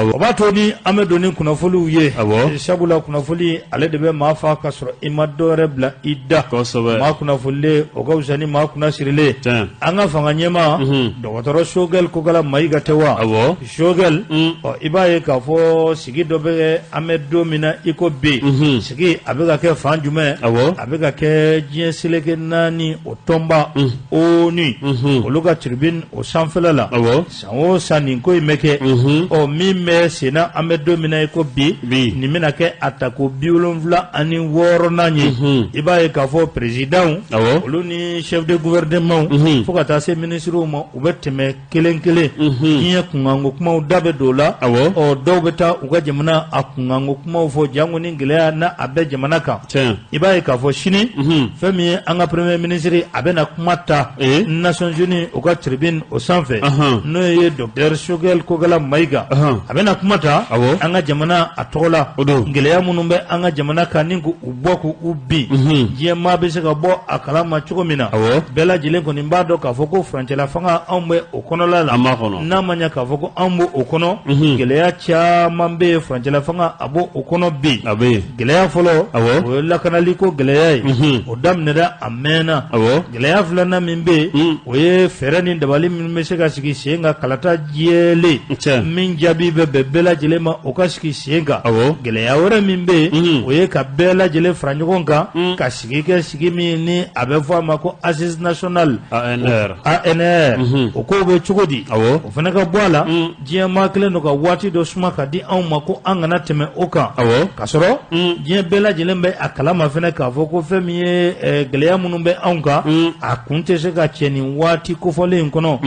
O b'a to ni an bɛ don ni kunnafoniw ye, sabula kunnafoni ale de bɛ maa fa ka sɔrɔ i ma dɔwɛrɛ bila i da. Maa kunnafonilen, o ka fisa ni maa kunnasirilen. An ka fanga ɲɛmaa, dɔgɔtɔrɔ Choguel Kokala Mayiga tɛ wa? Choguel, ɔ, i b'a ye k'a fɔ sigi dɔ bɛ an bɛ don min na i ko bi, sigi a bɛ ka kɛ fan jumɛn? A bɛ ka kɛ diɲɛ seleke naani o tɔnba ONU, olu ka tribune o sanfɛla la. San o san nin ko in bɛ kɛ. Ɔ, min bɛ senna an bɛ don min na i ko bi, nin bɛna kɛ a tako 76nan ye. I b'a ye k'a fɔ présidentw, olu ni chef de gouvernement, fo ka taa se minisiriw ma, u bɛ tɛmɛ kelen kelen. Diɲɛ kunkanko kumaw da bɛ don o la. Ɔ, dɔw bɛ taa u ka jamana a kunkanko kumaw fɔ, janko ni gɛlɛya n'a a bɛ jamana kan. I b'a ye k'a fɔ sini, fɛn min ye an ka premier ministre, a bɛna kuma ta Nations Unies o ka tribune o sanfɛ, n'o ye docteur Choguel Kokala Mayiga. A bɛna kuma ta an ka jamana a tɔgɔ la, gɛlɛya minnu bɛ an ka jamana kan ni k'u bɔ k'u bin, diɲɛ maa bɛ se ka bɔ a kalama cogo min na. Bɛɛ lajɛlen kɔni b'a dɔn k'a fɔ ko furancɛla fanga, anw bɛ o kɔnɔla la. N'a ma ɲɛ k'a fɔ ko anw b'o kɔnɔ, gɛlɛya caman bɛ yen. Furancɛla fanga a b'o kɔnɔ bi. Gɛlɛya fɔlɔ, o ye lakanaliko gɛlɛya ye, o daminɛra a mɛnna. Gɛlɛya filanan min bɛ yen, o ye fɛɛrɛ ni dabali minnu bɛ se ka sigi sen kan, kalata jɛlen min jaabi bɛ bɛn bɛɛ lajɛlen ma, o ka sigi sen kan. Gɛlɛya wɛrɛ min bɛ yen, o ye ka bɛɛ lajɛlen fara ɲɔgɔn kan ka sigi kɛ, sigi min ni a bɛ fɔ a ma ko assise nationale, ANR, o kow bɛ cogo di, o fana ka bɔ a la. Diɲɛ maa kelen don ka waati dɔ suma ka di anw ma ko an kana tɛmɛ o kan, ka sɔrɔ diɲɛ bɛɛ lajɛlen bɛ a kalama fana k'a fɔ ko fɛn min ye gɛlɛya minnu bɛ anw kan, a kun tɛ se ka cɛ nin waati kofɔlen in kɔnɔ.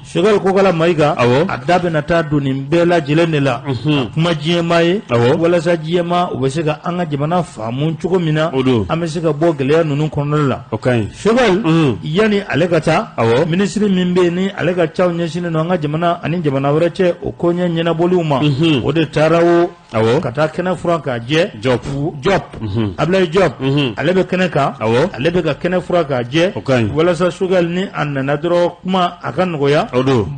Choguel Kokala Mayiga, a da bɛna taa don nin bɛɛ lajɛlen de la, ka kuma diɲɛ maa ye, walasa diɲɛ maa u bɛ se ka an ka jamana faamu cogo min na, an bɛ se ka bɔ gɛlɛya ninnu kɔnɔna la. Choguel, yanni ale ka taa, minisiri min bɛ yen ni ale ka caw ɲɛsinnen don an ka jamana ani jamana wɛrɛ cɛ o koɲɛ ɲɛnabɔliw ma, o de taara o ka taa kɛnɛ furan k'a jɛ. Diop. Diop, Ablaye Diop, ale bɛ kɛnɛ kan, ale bɛ ka kɛnɛ furan k'a jɛ, walasa Choguel ni a nana dɔrɔn, kuma a ka nɔgɔya,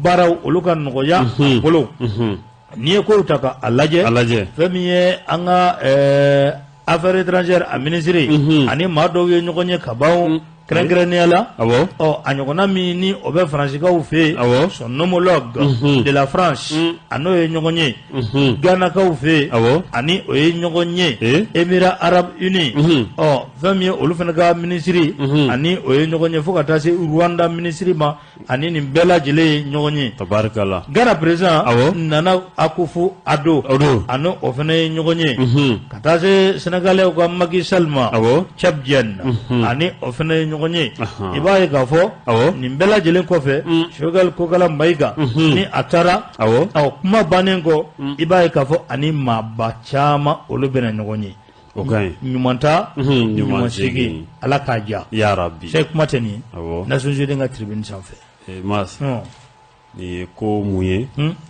baaraw olu ka nɔgɔya a bolo. N'i ye kow ta k'a lajɛ, a lajɛ, fɛn min ye an ka affaires étrangères a minisiri ani maa dɔw ye ɲɔgɔn ye ka ban, kɛrɛnkɛrɛnnenya la, ɔ, a ɲɔgɔnna min ni o bɛ Faransikaw fɛ yen, son homologue de la France, a n'o ye ɲɔgɔn ye Ganakaw fɛ yen, ani o ye ɲɔgɔn ye Émirats arabes unis, ɔ, fɛn min ye olu fana ka minisiri, ani o ye ɲɔgɔn ye, fo ka taa se Rwanda minisiri ma, ani nin bɛɛ lajɛlen ye ɲɔgɔn ye. Tabarikala. Ghana président Nana Akufo Addo, a n'o o fana ye ɲɔgɔn ye, ka taa se Sénégalais ka Macky Sall ma, Cheikh Diène, ani o fana ye ɲɔgɔn ye. I b'a ye k'a fɔ nin bɛɛ lajɛlen kɔfɛ, Choguel Kokala Mayiga ni a taara, ɔ, kuma bannen kɔ, i b'a ye k'a fɔ ani maaba caman olu bɛna ɲɔgɔn ye. O ka ɲi. Ɲuman taa, ɲuman segin, Ala k'a diya. Yarabi. Sɛ kuma tɛ nin ye Nations Unies ka tribune sanfɛ. Mas, nin ye ko mun ye?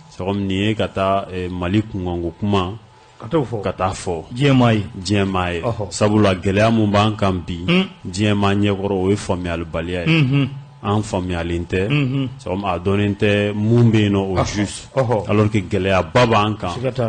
C'est comme nin ye ka taa Mali kunkanko kuma ka t'o fɔ, ka taa fɔ diɲɛ maa ye. Diɲɛ maa ye, sabula gɛlɛya mun b'an kan bi diɲɛ maa ɲɛkɔrɔ, o ye faamuyalibaliya ye. An faamuyalen tɛ, c'est comme a dɔnnen tɛ mun bɛ yen nɔ au juste, alors que gɛlɛyaba b'an kan.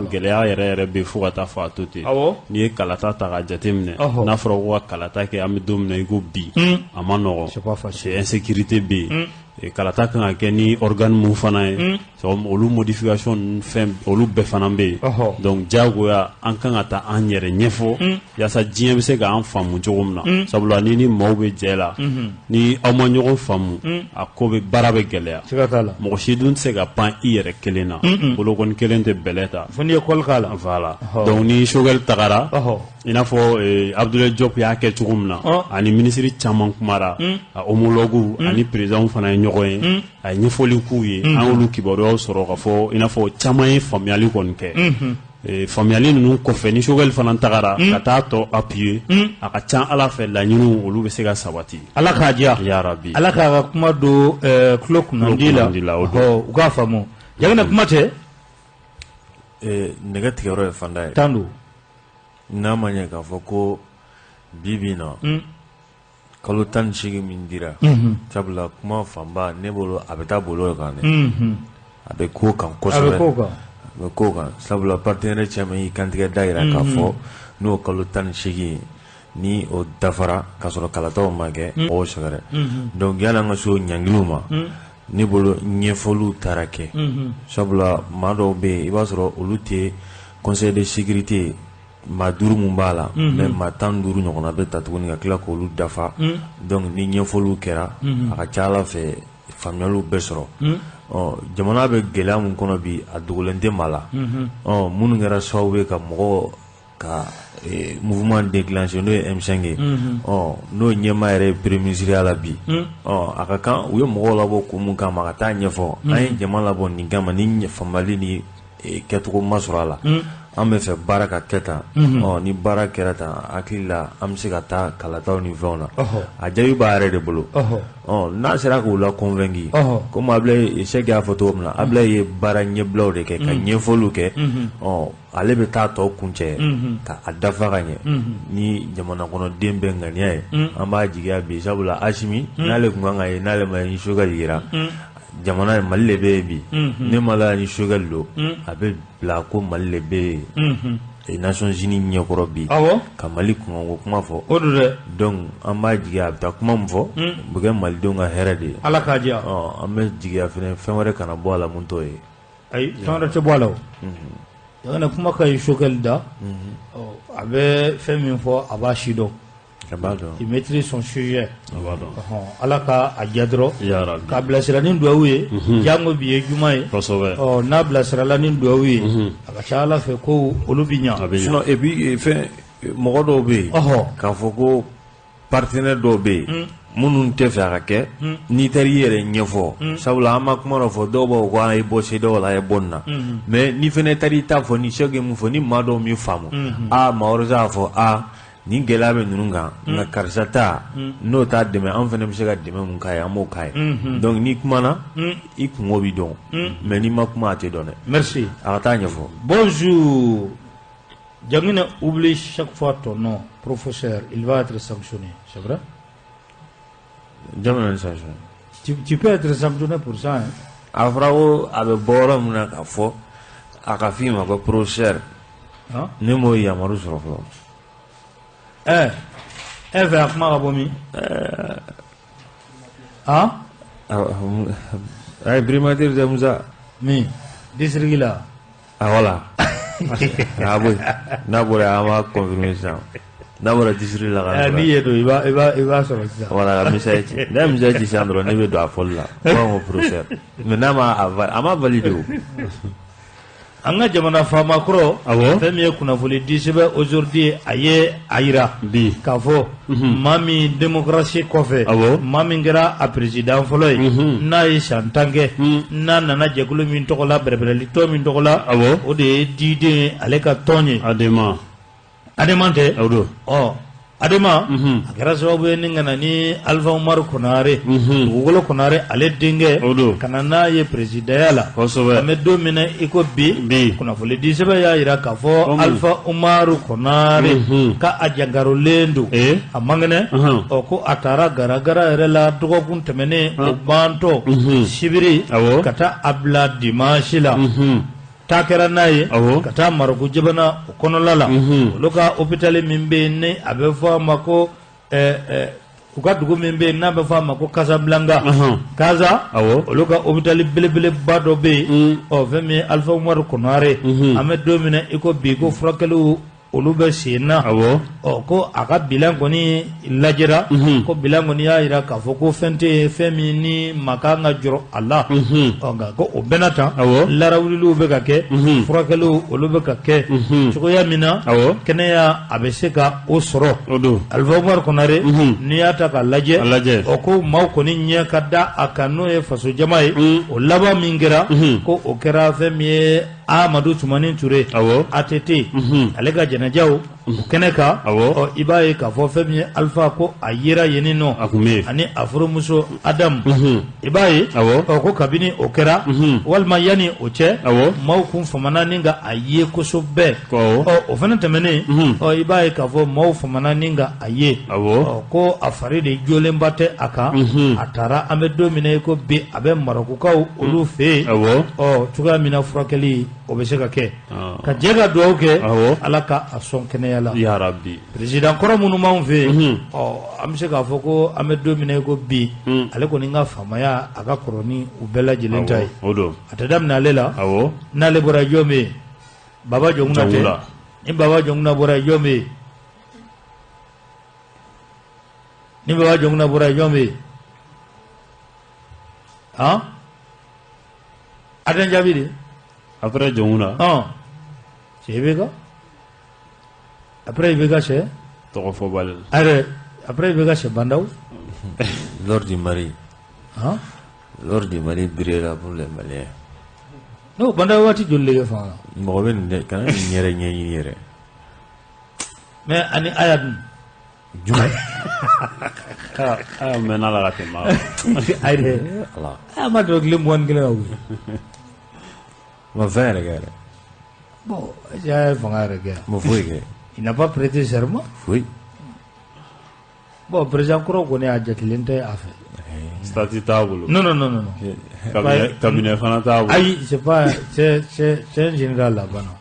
Gɛlɛya yɛrɛ yɛrɛ bɛ fo ka taa fɔ a to ten. N'i ye kalata ta ka jateminɛ, n'a fɔra ko ka kalata kɛ, an bɛ don min na i ko bi, a ma nɔgɔn, c'est insécurité bɛ yen. Kalata kan ka kɛ ni organe mun fana ye, c'est comme olu modification ninnu, fɛn olu bɛɛ fana bɛ yen. Donc diyagoya an kan ka taa an yɛrɛ ɲɛfɔ yaasa diɲɛ bɛ se k'an faamu cogo min na, sabula ni ni maaw bɛ jɛ la, ni aw ma ɲɔgɔn faamu, a ko bɛ baara bɛ gɛlɛya. Mɔgɔ si dun tɛ se ka pan i yɛrɛ kelen na, bolokɔni kelen tɛ bɛlɛ ta. Fo n'i ye kɔli k'a la. Voilà, donc ni Choguel tagara, i n'a fɔ Abdoulaye Diop y'a kɛ cogo min na, ani minisiri caman kumara, a homologue ani président fana ye ɲɔgɔn ye, a ye ɲɛfɔli k'u ye, an y'olu kibaruyaw sɔrɔ ka fɔ i n'a fɔ caman ye faamuyali kɔni kɛ. Faamuyali ninnu kɔfɛ, ni Choguel fana tagara ka taa tɔ appuyer, a ka ca Ala fɛ, laɲiniw olu bɛ se ka sabati. Ala k'a diya. Yarabi. Ala k'a ka kuma don tulo kunnandi la, u k'a faamu. Jamana kuma tɛ. Nɛgɛ tigɛyɔrɔ ye fanda ye. Tan don. N'a ma ɲɛ k'a fɔ ko bi bi in na, kalo 18 min dira, sabula kuma fanba ne bolo a bɛ taa bolo kan dɛ, a bɛ ko kan kosɛbɛ. bɛ ko kan, sabula partenaire caman y'i kantigɛ da jira k'a fɔ n'o kalo 18 ni o dafara k'a sɔrɔ kalataw ma kɛ mɔgɔw sɛgɛrɛ. Donc yanni an ka se o ɲangiliw ma, ne bolo ɲɛfɔliw taara kɛ, sabula maa dɔw bɛ yen, i b'a sɔrɔ olu tɛ conseil de sécurité maa 5 mun b'a la, mais maa 15 ɲɔgɔnna bɛ ta tuguni ka tila k'olu dafa. Donc ni ɲɛfɔliw kɛra, a ka ca ala fɛ faamuyaliw bɛ sɔrɔ. Ɔ, jamana bɛ gɛlɛya mun kɔnɔ bi, a dogolen tɛ maa la. Ɔ, minnu kɛra sababu ye ka mɔgɔ ka mouvement déclenché, n'o ye M5 ye, ɔ, n'o ɲɛmaa yɛrɛ ye premier ministre ya la bi, ɔ, a ka kan u ye mɔgɔw labɔ kun mun kama, ka taa ɲɛfɔ an ye jama labɔ nin kama, ni faamuyali ni kɛcogo ma sɔrɔ a la, an bɛ fɛ baara ka kɛ tan. Ɔ, ni baara kɛra tan, hakili la an bɛ se ka taa kalataw ni fɛnw na. A jaabi b'a yɛrɛ de bolo. Ɔ, n'a sera k'u la convaincre, komi Ablaye Sɛki y'a fɔ cogo min na, Ablaye ye baara ɲɛbilaw de kɛ ka ɲɛfɔliw kɛ. Ɔ, ale bɛ taa tɔ kuncɛ ka a dafa ka ɲɛ ni jamana kɔnɔden bɛɛ ŋaniya ye. An b'a jigiya bi, sabula Asimi n'ale tun kan ka ye, n'ale ma ye ni Choguel yera, jamana Mali de bɛ yen bi. Ne ma la ni Choguel don, a bɛ bila ko Mali de bɛ yen Nations Unies ɲɛkɔrɔ bi ka Mali kunkanko kuma fɔ. O don dɛ. Donc an b'a jigiya a bɛ taa kuma min fɔ, o bɛ kɛ malidenw ka hɛrɛ de ye. Ala k'a diya. Ɔ, an bɛ jigiya fɛnɛ fɛn wɛrɛ kana bɔ a la mun t'o ye. Ayi, fɛn wɛrɛ tɛ bɔ a la o. Jamana kuma ka ɲi Choguel da. A bɛ fɛn min fɔ, a b'a si dɔn. A b'a dɔn. Il maîtrise son sujet. A b'a dɔn. Ala ka a diya dɔrɔn. Ya Rabbi. K'a bilasira ni duwawu ye. Jango bi ye juma ye. Kosɛbɛ. Ɔ, n'a bilasirala ni duwawu ye, a ka ca Ala fɛ ko olu bɛ ɲa. A bɛ ɲa. Sinon, et puis fɛn mɔgɔ dɔw bɛ yen, k'a fɔ ko partenaire dɔw bɛ yen minnu tɛ fɛ a ka kɛ, n'i taara i yɛrɛ ɲɛfɔ, sabula an ma kuma dɔ fɔ, dɔw b'a fɔ ko an ye bɔ CEDEAO la, an ye bɔ nin na, mais n'i fɛnɛ taara i ta fɔ, ni Sɛki ye mun fɔ, ni maa dɔw min faamu, aa, maa wɛrɛ b'a fɔ aa, nin gɛlɛya bɛ ninnu kan, nka karisa ta n'o t'a dɛmɛ, anw fana bɛ se ka dɛmɛ mun k'a ye, an b'o k'a ye. Donc n'i kumana, i kungo b'i dɔn, mais n'i ma kuma, a tɛ dɔn dɛ. Merci. A ka taa ɲɛfɔ. Bonjour. Djangine oublie chaque fois ton nom, professeur, il va être sanctionné, c'est vrai? Jamana ni sanctionné. Tu peux être sanctionné pour ça, hein? A fɔra ko a bɛ bɔ yɔrɔ min na k'a fɔ a ka f'i ma ko professeur, ne m'o yamaru sɔrɔ fɔlɔ. E fɛ a kuma ka bɔ min? Han? A ye primature tɛ Musa. Min? District la. Ah voilà. A bɔ yen, n'a bɔra yen, an b'a confirmer sisan. N'a bɔra district la ka N'i ye don, i b'a sɔrɔ sisan. Voilà, ka message ci. N'a ye message ci sisan dɔrɔn, ne bɛ don a fɔli la. O b'a fɔ ko professeur. Mais n'a ma a ma valider o. An ka jamana faama kɔrɔ, fɛn min ye kunnafoni di sɛbɛn aujourd'hui, a ye a yira bi k'a fɔ maa min démocratie kɔfɛ, maa min kɛra a président fɔlɔ ye, n'a ye san 10 kɛ, n'a nana jɛkulu min tɔgɔ la, bɛrɛbɛrɛli tɔn min tɔgɔ la, o de ye diden ale ka tɔn ye. Adema. Adema tɛ. O don. Ɔ, Adema, a kɛra sababu ye ni ka na ni Alpha Umaru Konare, dugukolo Konare, ale denkɛ, O don. ka na n'a ye présidentya la. An bɛ don min na i ko bi, Bi. kunnafoni di sɛbɛn y'a jira k'a fɔ Alpha Umaru Konare ka a jankarolen don, a man kɛnɛ. Ɔ, ko a taara garagara yɛrɛ la dɔgɔkun tɛmɛnen, o bantɔ sibiri ka taa a bila dimanche la, taa kɛra n'a ye ka taa Marɔku jamana o kɔnɔla la, olu ka hôpital min bɛ yen, ni a bɛ fɔ a ma ko u ka dugu min bɛ yen n'a bɛ fɔ a ma ko Casablanca, Casa, olu ka hôpital belebeleba dɔ bɛ yen. Ɔ, fɛn min ye Alpha Umaru Konare, an bɛ don min na i ko bi, ko furakɛliw olu bɛ sen na. Ɔ, ko a ka bilan kɔni lajɛra, ko bilan kɔni y'a jira k'a fɔ ko fɛn tɛ yen, fɛn min ni maa kan ka jɔrɔ a la. Ɔ, nka ko o bɛɛ n'a ta, larawuliliw bɛ ka kɛ, furakɛliw olu bɛ ka kɛ cogoya min na, kɛnɛya a bɛ se ka o sɔrɔ. Alpha Umaru Konare, n'i y'a ta k'a lajɛ, ɔ, ko maaw kɔni ɲɛ ka da a kan, n'o ye faso jama ye. O laban min kɛra, ko o kɛra fɛn min ye Amadu Tumani Ture, ATT, ale ka jɛnɛjaw o kɛnɛ kan ɔ i b'a ye k'a fɔ fɛn min ye Alpha ko a yera yen nɔ a tun bɛ yen ani a furumuso Adamu i b'a ye ɔ ko kabini o kɛra walima yanni o cɛ maaw kun famana ni ka a ye kosɛbɛ ɔ o fana tɛmɛnen ɔ i b'a ye k'a fɔ maaw famana ni ka a ye ɔ ko a fari de jolenba tɛ a kan a taara an bɛ don min na i ko bi a bɛ Marɔkukaw olu fɛ yen ɔ cogoya min na furakɛli o bɛ se ka kɛ ka jɛ ka dugawu kɛ Ala ka a sɔn kɛnɛya la yarabi président kɔrɔ minnu b'anw fɛ yen ɔ an bɛ se k'a fɔ ko an bɛ don min na i ko bi ale kɔni ka faamaya a ka kɔrɔ ni u bɛɛ lajɛlen ta ye o don a tɛ daminɛ ale la awɔ n'ale bɔra jɔn bɛ yen Baba Jɔnkunda tɛ ni Baba Jɔnkunda bɔra jɔn bɛ yen ni Baba Jɔnkunda bɔra jɔn bɛ yen han a tɛ n jaabi de après Jɔnkunda ɔn c'est IBK après IBK c'est tɔgɔ fɔbali ayi après IBK c'est Bah N'Daw L'or du Mali. Han L'or du Mali brillera pour les Maliens. N'o Bah N'Daw waati joli de kɛ fanga la Mɔgɔ bɛ nin dɛ kana nin yɛrɛ ɲɛɲini yɛrɛ. Mais ani Aya dun Jumɛn? Aya mɛnna la ka tɛmɛ ayi dɛ Ala. Aya ma tɛmɛ tile 21 kan koyi. Ma fɛn yɛrɛ kɛ yɛrɛ. Bon est-ce que Aya ye fanga yɛrɛ kɛ yan? Ma foyi kɛ. Il n'a pas prêté serment. Foyi. Bon président kɔrɔ kɔni a jatelen tɛ a fɛ. Statut t'a bolo. Non non non non non. Cabinet fana t'a bolo. Ayi c'est pas c'est un général là-bas non.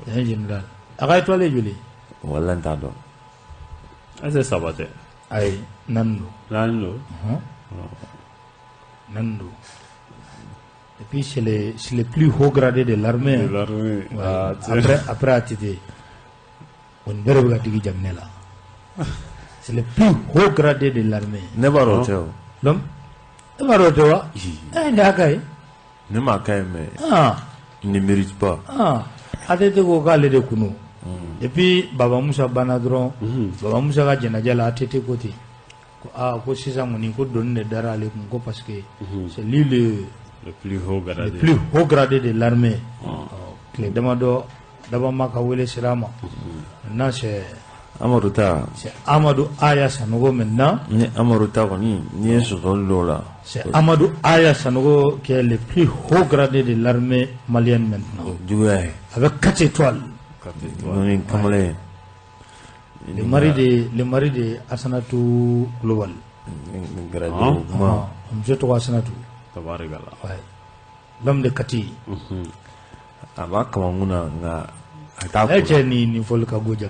C'est un général. A ka étoile ye joli ye? Walahi n t'a dɔn. Est-ce que saba tɛ? Ayi 4 don. 4 don. 4 don. Et puis c'est le plus haut gradé de l'armée. De l'armée. Ouais. Ah, après ATT. O nin bɛɛ de bɛ ka digi jaminɛ la. C'est le plus haut gradé de l'armée. Ne b'a dɔn o tɛ o. Donc e b'a dɔn o tɛ wa? Eh nin y'a ka ye. Ne m'a ka ye mais. Ah. Il ne mérite pas. Ah. ATT ko k'ale de kun don. Depuis Baba Musa banna dɔrɔn. Baba Musa ka jɛnajɛ la ATT ko ten. Ko aa ko sisan kɔni ko doni de dara ale kun ko parce que c'est lui le plus haut gradé. Le plus haut gradé de l'armée. Tile damadɔ Dabama ka wele sera a ma. Maintenant c'est Amadu ta. C'est Amadou Aya Sanogo maintenant. Ni Amadu ta kɔni n'i ye sɔsɔli dɔw la. C'est Amadou Aya Sanogo qui est le plus haut gradé de l'armée malienne maintenant. Juguya ye. Avec 4 étoiles. 4 étoiles. Ni kamalen. Le mari de Assanatou Global. Gradé kuma. Muso tɔgɔ Assanatou. Tabarikala. Ouais. L'homme de Kati. A b'a kamankun na nka a t'a kun. E cɛ nin fɔli ka go ja.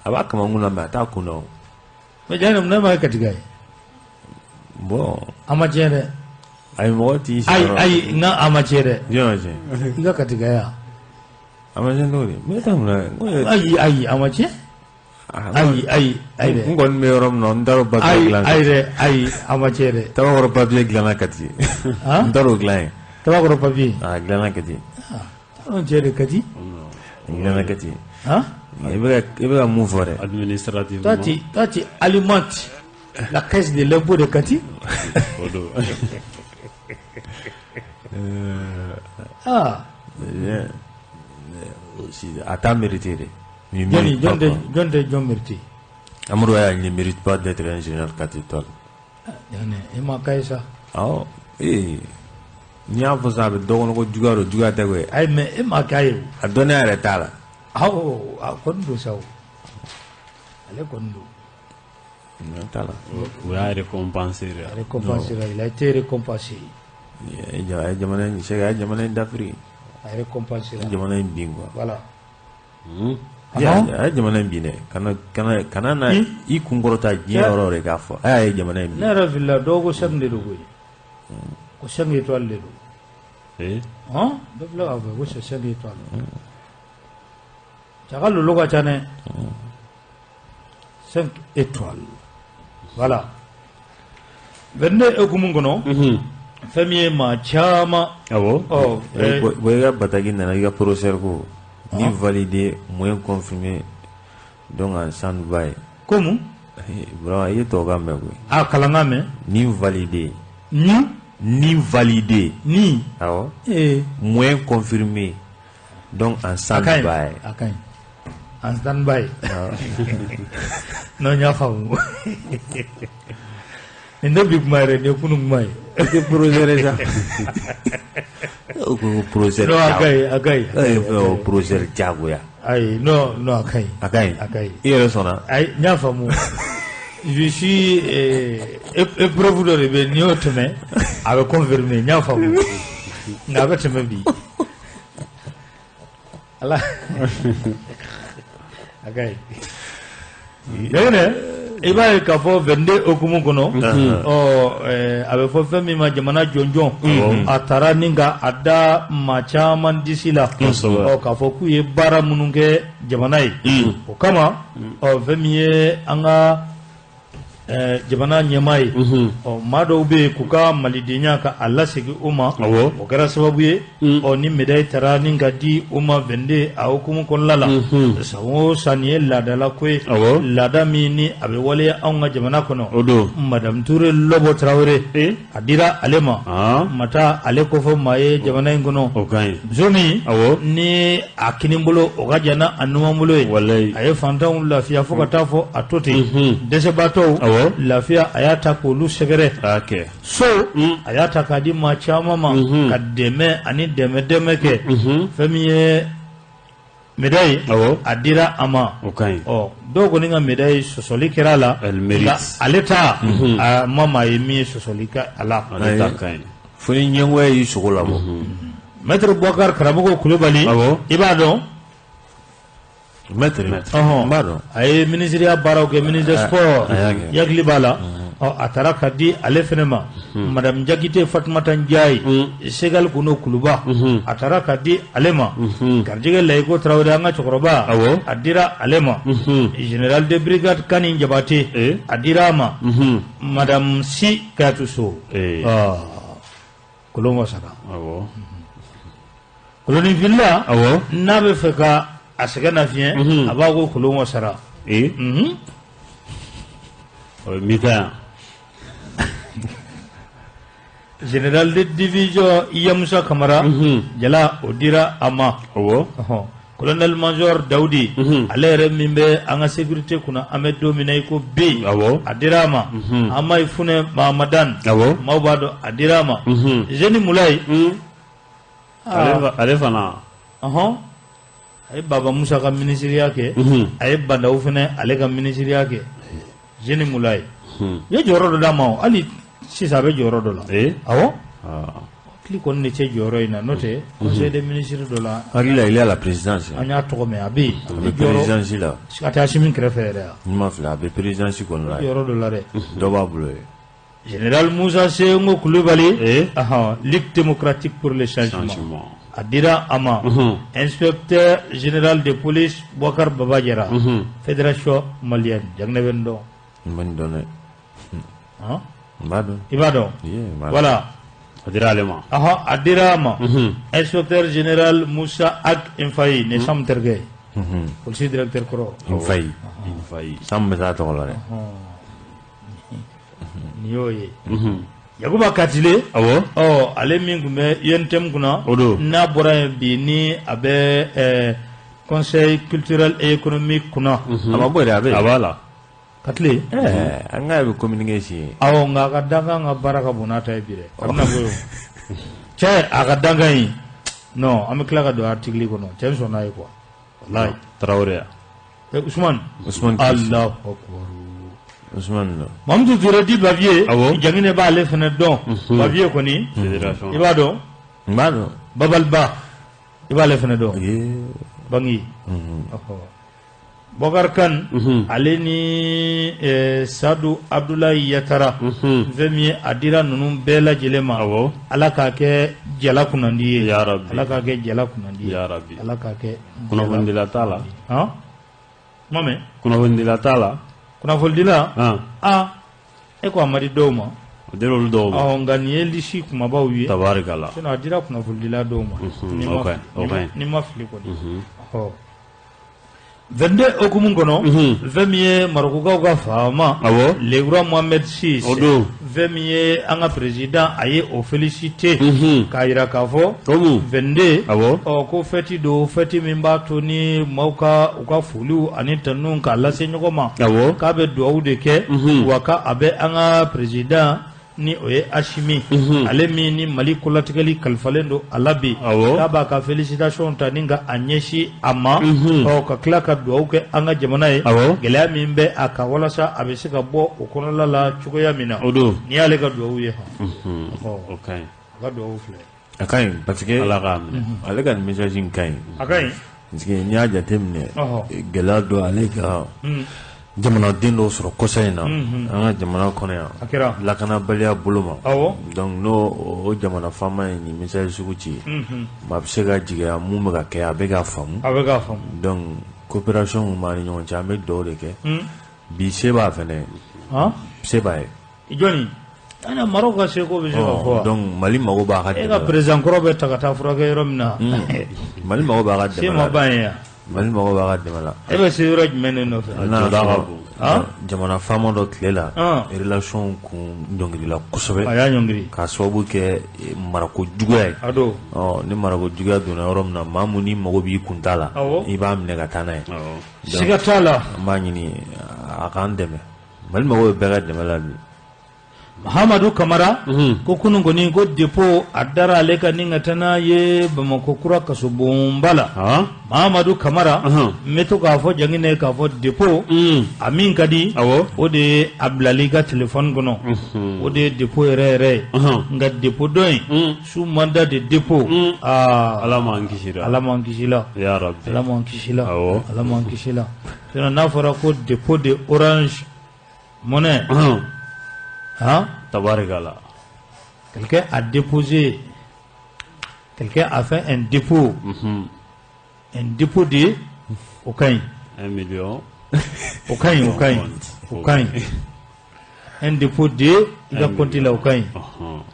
A b'a kamankun na mais a t'a kun na o. Mais Diagne mun ma kɛ Katika ye? Bon. A ma tiɲɛ dɛ. Ayi mɔgɔ t'i sɔrɔ. Ayi n ka a ma tiɲɛ dɛ. Jɔn ma tiɲɛ? I ka Katika ya. A ma tiɲɛ cogo di? Ne t'a mun na. Ayi a ma tiɲɛ. Ayi ayi dɛ. N kɔni bɛ yɔrɔ min na n taara o papier dilan. Ayi dɛ ayi a ma tiɲɛ dɛ. Tabakɔrɔ papier dilanna Kati. N taara o dilan yen. Tabakɔrɔ papier. A dilanna Kati. Anw cɛ de Kati. A dilanna Kati. I bɛ ka mun fɔ dɛ? Administrativement. Toi tu alimentes la caisse de l'impôt de Kati. O don. Ah. A t'a mérité dɛ. Jɔn tɛ jɔn mérité? Amadou Aya ne mérite pas d'être un général 4 étoiles. E ma ka ye sa. Awɔ ee n'i y'a fɔ sisan a bɛ dɔ kɔnɔ ko juguya don juguya tɛ koyi. Ayi mais e ma k'a ye o. A dɔnniya yɛrɛ t'a la. Awɔ a kɔni don sa o. Ale kɔni don. N t'a la. O y'a récompensé de. A récompensé il a été récompensé. A ye jamana in a ye jamana in dafiri. A récompensé. A ye jamana in bin quoi. Voilà. A ye jamana in bin dɛ kana na i kun kɔrɔta diɲɛ yɔrɔ de k'a fɔ a ye jamana in bin. Ne yɛrɛ filila dɔw ko 5 de don koyi. Ko 5 étoiles de don. Ee. Hɔn dɔ filɛ k'a fɔ ko c'est 5 étoiles. Cɛ ka lolo ka ca dɛ. 5 étoiles. Voilà. 22 hukumu kɔnɔ. Fɛn min ye maa caman. Awɔ. Ɔ. Bon i ka bataki nana i ka professeur ko. Ni validé moins confirmé donc en stand-by. Comme? Vraiment i ye tubabukan mɛn koyi. A kalankan mɛn. Ni validé. Ni? Ni validé. Ni. Awɔ. Ee. Moins confirmé Donc en stand-by. A ka ɲi en stand-by. Non, n y'a faamu. Nin tɛ bi kuma yɛrɛ, nin ye kunun kuma ye. I tɛ projet sa. O ko projet. Non, a ka ɲi, a ka ɲi. O projet diyagoya. Ayi, non non, a ka ɲi. A ka ɲi. A ka ɲi. I yɛrɛ sɔnna. Ayi, n y'a faamu. Je suis épreuve dɔ de bɛ yen, n'i y'o tɛmɛ a bɛ confirmer. N y'a faamu, nka a bɛ tɛmɛ bi. Ala, a ka ɲi. Jaginɛ, i b'a ye k'a fɔ 22 hukumu kɔnɔ, ɔ a bɛ fɔ fɛn min ma jamana jɔnjɔn, a taara ni ka a da maa caman disi la, ɔ k'a fɔ k'u ye baara minnu kɛ jamana ye. O kama, ɔ fɛn min ye an ka jamana ɲɛmaa ye, ɔ maa dɔw bɛ yen k'u ka malidenya ka a lasegin u ma, o kɛra sababu ye ɔ ni médaille taara ni ka di u ma 22 a hukumu kɔnɔna la. San o san, nin ye laadala ko ye, laada min ni a bɛ waleya anw ka jamana kɔnɔ. Madame Touré Lɔbɔ Tarawele, a dira ale ma. Mata ale kofɔ maa ye jamana in kɔnɔ, muso min ni a kinin bolo o ka jan n'a numan bolo ye. A ye fantanw lafiya fo ka taa fɔ a to ten, dɛsɛbaatɔw lafiya, a y'a ta k'olu sɛgɛrɛ. So a y'a ta k'a di maa caman ma ka dɛmɛ ani dɛmɛ dɛmɛ kɛ. Fɛn min ye médaille, a dira a ma. Ɔ dɔw kɔni ka médaille, sɔsɔli kɛra a la, nka ale ta, a ma maa ye min ye sɔsɔli kɛ a la. Fo ni ɲɛngoya y'i sogo labɔ. Maître Boubacar Karamɔgɔ Kulubali, i b'a dɔn. Maître, n b'a dɔn. A ye minisiriya baaraw kɛ, ministre des sports, i hakili b'a la. Ɔ a taara ka di ale fɛnɛ ma. Madame Jakite Fatumata Njaye, Segali Kuno Kuluba, a taara ka di ale ma. Garijɛgɛ Layiko Tarawele, an ka cɛkɔrɔba, a dira ale ma. Général de brigade Kani Jabate, a dira a ma. Madame Si Kayatu So, kolon wasara. Koloninfilila n'a bɛ fɛ ka a sɛgɛn nafiɲɛ, a b'a ko kolon wasara. O ye mi-temps. Général de division Yamusa Kamara Jala, o dira a ma. Colonel major Dawudi, ale yɛrɛ min bɛ an ka sécurité kunna, an bɛ don min na i ko bi, a dira a ma. Amayi Funɛ Mahamadan, maaw b'a dɔn, a dira a ma. Zeni Mulayi. Ale fana. A ye Baba Musa ka minisiriya kɛ, a ye Bandaw fɛnɛ ale ka minisiriya kɛ. Zeni Mulayi, u ye jɔyɔrɔ dɔ d'a ma, hali sisan a bɛ jɔyɔrɔ dɔ la. Awɔ, hakili kɔni de cɛ jɔyɔrɔ in na, n'o tɛ conseil des ministres dɔ la. Hakili la, il est à la présidence. An y'a tɔgɔ mɛn, a bɛ yen. A bɛ présidence la. A tɛ Asimi kɛrɛfɛ yɛrɛ yan. N ma fili, a bɛ présidence kɔnɔ la. Jɔyɔrɔ dɔ la dɛ. Dɔ b'a bolo yen. Général Moussa Sengo Koulibaly, Ligue démocratique pour le changement, a dira a ma. Inspecteur général de police Boubacar Baba Diarra, fédération malienne, Jaginɛ bɛ nin dɔn. N bɛ nin dɔn dɛ. N b'a dɔn. I b'a dɔn. Voilà. A dira ale ma. A dira a ma. Inspecteur général Moussa Ag Infayi, nin ye Sam terikɛ ye. Polisi directeur kɔrɔ. Infayi. Infayi. Sam bɛ taa tɔgɔ la dɛ. Nin y'o ye. Yakuba Katile. Ɔ ale min tun bɛ UNTM kunna. O don. N'a bɔra yen bi, ni a bɛ conseil culturel et économique kunna. A ma bɔ yen dɛ, a bɛ yen. A b'a la. Katile. An k'a bɛ communiquer si. Awɔ, nka a ka dankan ka baara ka bon n'a ta ye bi dɛ. A bɛna bɔ yen. Cɛ, a ka dankan in, non, an bɛ tila ka don article kɔnɔ. Cɛ in sɔnna ye quoi. Walayi. Tarawele ya. Usumani. Usumani. Alahu akubar. Usumani don. Mamutu Ture dit Bavieux. Jaginɛ b'ale fɛnɛ dɔn. Bavieux kɔni. Fédération. I b'a dɔn. N b'a dɔn. Babaliba, i b'ale fɛnɛ dɔn. Bangi. Bɔkari Kan, ale ni Sadu Abdulayi Yatara, fɛn min ye a dira ninnu bɛɛ lajɛlen ma. Ala k'a kɛ jala kunnandi ye. Ala k'a kɛ jala kunnandi ye. Ala k'a kɛ. Kunnafonidila t'a la. Kuma mɛn. Kunnafonidila t'a la. Kunnafonidila. Aa, e ko a ma di dɔw ma. A dira olu dɔw ma. Ɔ nka nin ye liste kumabaw ye. Tabarikala. Sinon a dira kunnafonidila dɔw ma. O ka ɲi. Ni ma fili kɔni. Ɔ. 22 hukumu kɔnɔ fɛn min ye Marokukaw ka faama le roi Mohamed VI fɛn min ye an ka président a ye o félicité k'a jira k'a fɔ 22 ɔ ko fête don fête min b'a to ni maaw ka u ka foliw ani tanuw k'a lase ɲɔgɔn ma k'a bɛ dugawu de kɛ wa k'a bɛ an ka président ni o ye Asimi ale min ni Mali kolatigɛli kalifalen don a la bi k'a b'a ka félicitation ta ni ka a ɲɛsin a ma ɔ ka tila ka dugawu kɛ an ka jamana ye gɛlɛya min bɛ a kan walasa a bɛ se ka bɔ o kɔnɔla la cogoya min na nin y'ale ka dugawu ye o ka ɲi a ka dugawu filɛ a ka ɲi parce que Ala k'a minɛ ale ka nin message in ka ɲi a ka ɲi parce que n'i y'a jateminɛ gɛlɛya dɔ ale ka jamanaden dɔw sɔrɔ kɔsa in na an ka jamana kɔnɔ yan a kɛra lakanabaliya bolo ma awɔ donc n'o o jamana faama ye nin message sugu ci maa bɛ se ka jigiya mun bɛ ka kɛ a bɛ k'a faamu a bɛ k'a faamu donc coopération mun b'an ni ɲɔgɔn cɛ an bɛ dugawu de kɛ bi se b'a fɛnɛ se b'a ye jɔnni ana Maroc ka seko bɛ se ka fɔ wa donc Mali mago b'a ka e dɛmɛ ka la président kɔrɔ bɛ ta ka taa furakɛ yɔrɔ min na Mali mago b'a ka se dɛmɛ ma la ban ye yan Mali mago b'a ka dɛmɛ la e bɛ se yɔrɔ jumɛn de nɔfɛ n'a jɔda ka sɔrɔ bon. jamana faama dɔ tile la Ah. relation kun ɲɔngirila kosɛbɛ a y'a ɲɔngiri k'a sababu kɛ marako juguya ye a don ɔ ni marako juguya donna yɔrɔ min na maa mun n'i mago b'i kun t'a la Awɔ. i b'a minɛ ka taa n'a ye siga t'a la an b'a ɲini a k'an dɛmɛ Mali mago bɛ bɛɛ ka dɛmɛ la bi Mahamadu Kamara ko kunun kɔni ko dépôt a dara ale kan ni ka taa n'a ye Bamakɔ kura kasobonba la Mahamadu Kamara n bɛ to k'a fɔ Janginɛ k'a fɔ dépôt a min ka di o de ye a bilali i ka téléphone kɔnɔ o de ye dépôt yɛrɛ yɛrɛ ye nka dépôt dɔ in sous mandat de dépôt aa Ala m'an kisi la Ala m'an kisi la ya Rabbi Ala m'an kisi la Awɔ. Ala m'an kisi la sinon n'a fɔra ko dépôt de Orange Money hein tabarikala Quelqu'un a déposé, quelqu'un a fait un dépôt, un dépôt de o ka ɲi, 1 million o ka ɲi, o ka ɲi, o ka ɲi. Un dépôt de i ka compte la o ka ɲi.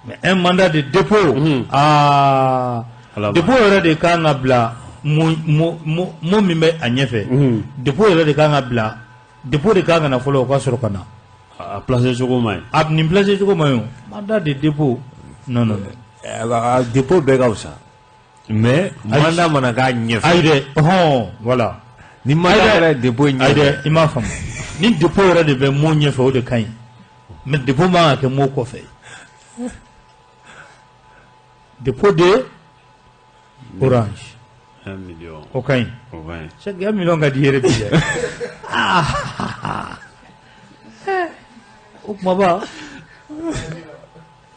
Mais un mandat de dépôt, aa, Ala dépôt yɛrɛ de kan ka bila mot mot mot mot min bɛ a ɲɛfɛ, dépôt yɛrɛ de kan ka bila, dépôt de kan ka na fɔlɔ o ka sɔrɔ ka na. a placé cogo man ɲi A nin placé cogo man ɲi o, mandat de dépôt, non non non. A dépôt bɛɛ ka fisa mais mandat mana k'a ɲɛfɛ Ayi dɛ, ɔhɔn, voilà. ni mandat Ayi dɛ. yɛrɛ ye dépôt Ayi ɲɛfɛ dɛ, i m'a faamu. Ni dépôt yɛrɛ de bɛ mot ɲɛfɛ o de ka ɲi. Mais dépôt man ka kɛ mot kɔfɛ. Dépôt de Orange. 1 million O ka ɲi. o ka ɲi Chaque 1 million ka di i yɛrɛ bi dɛ. Ah. O kumaba.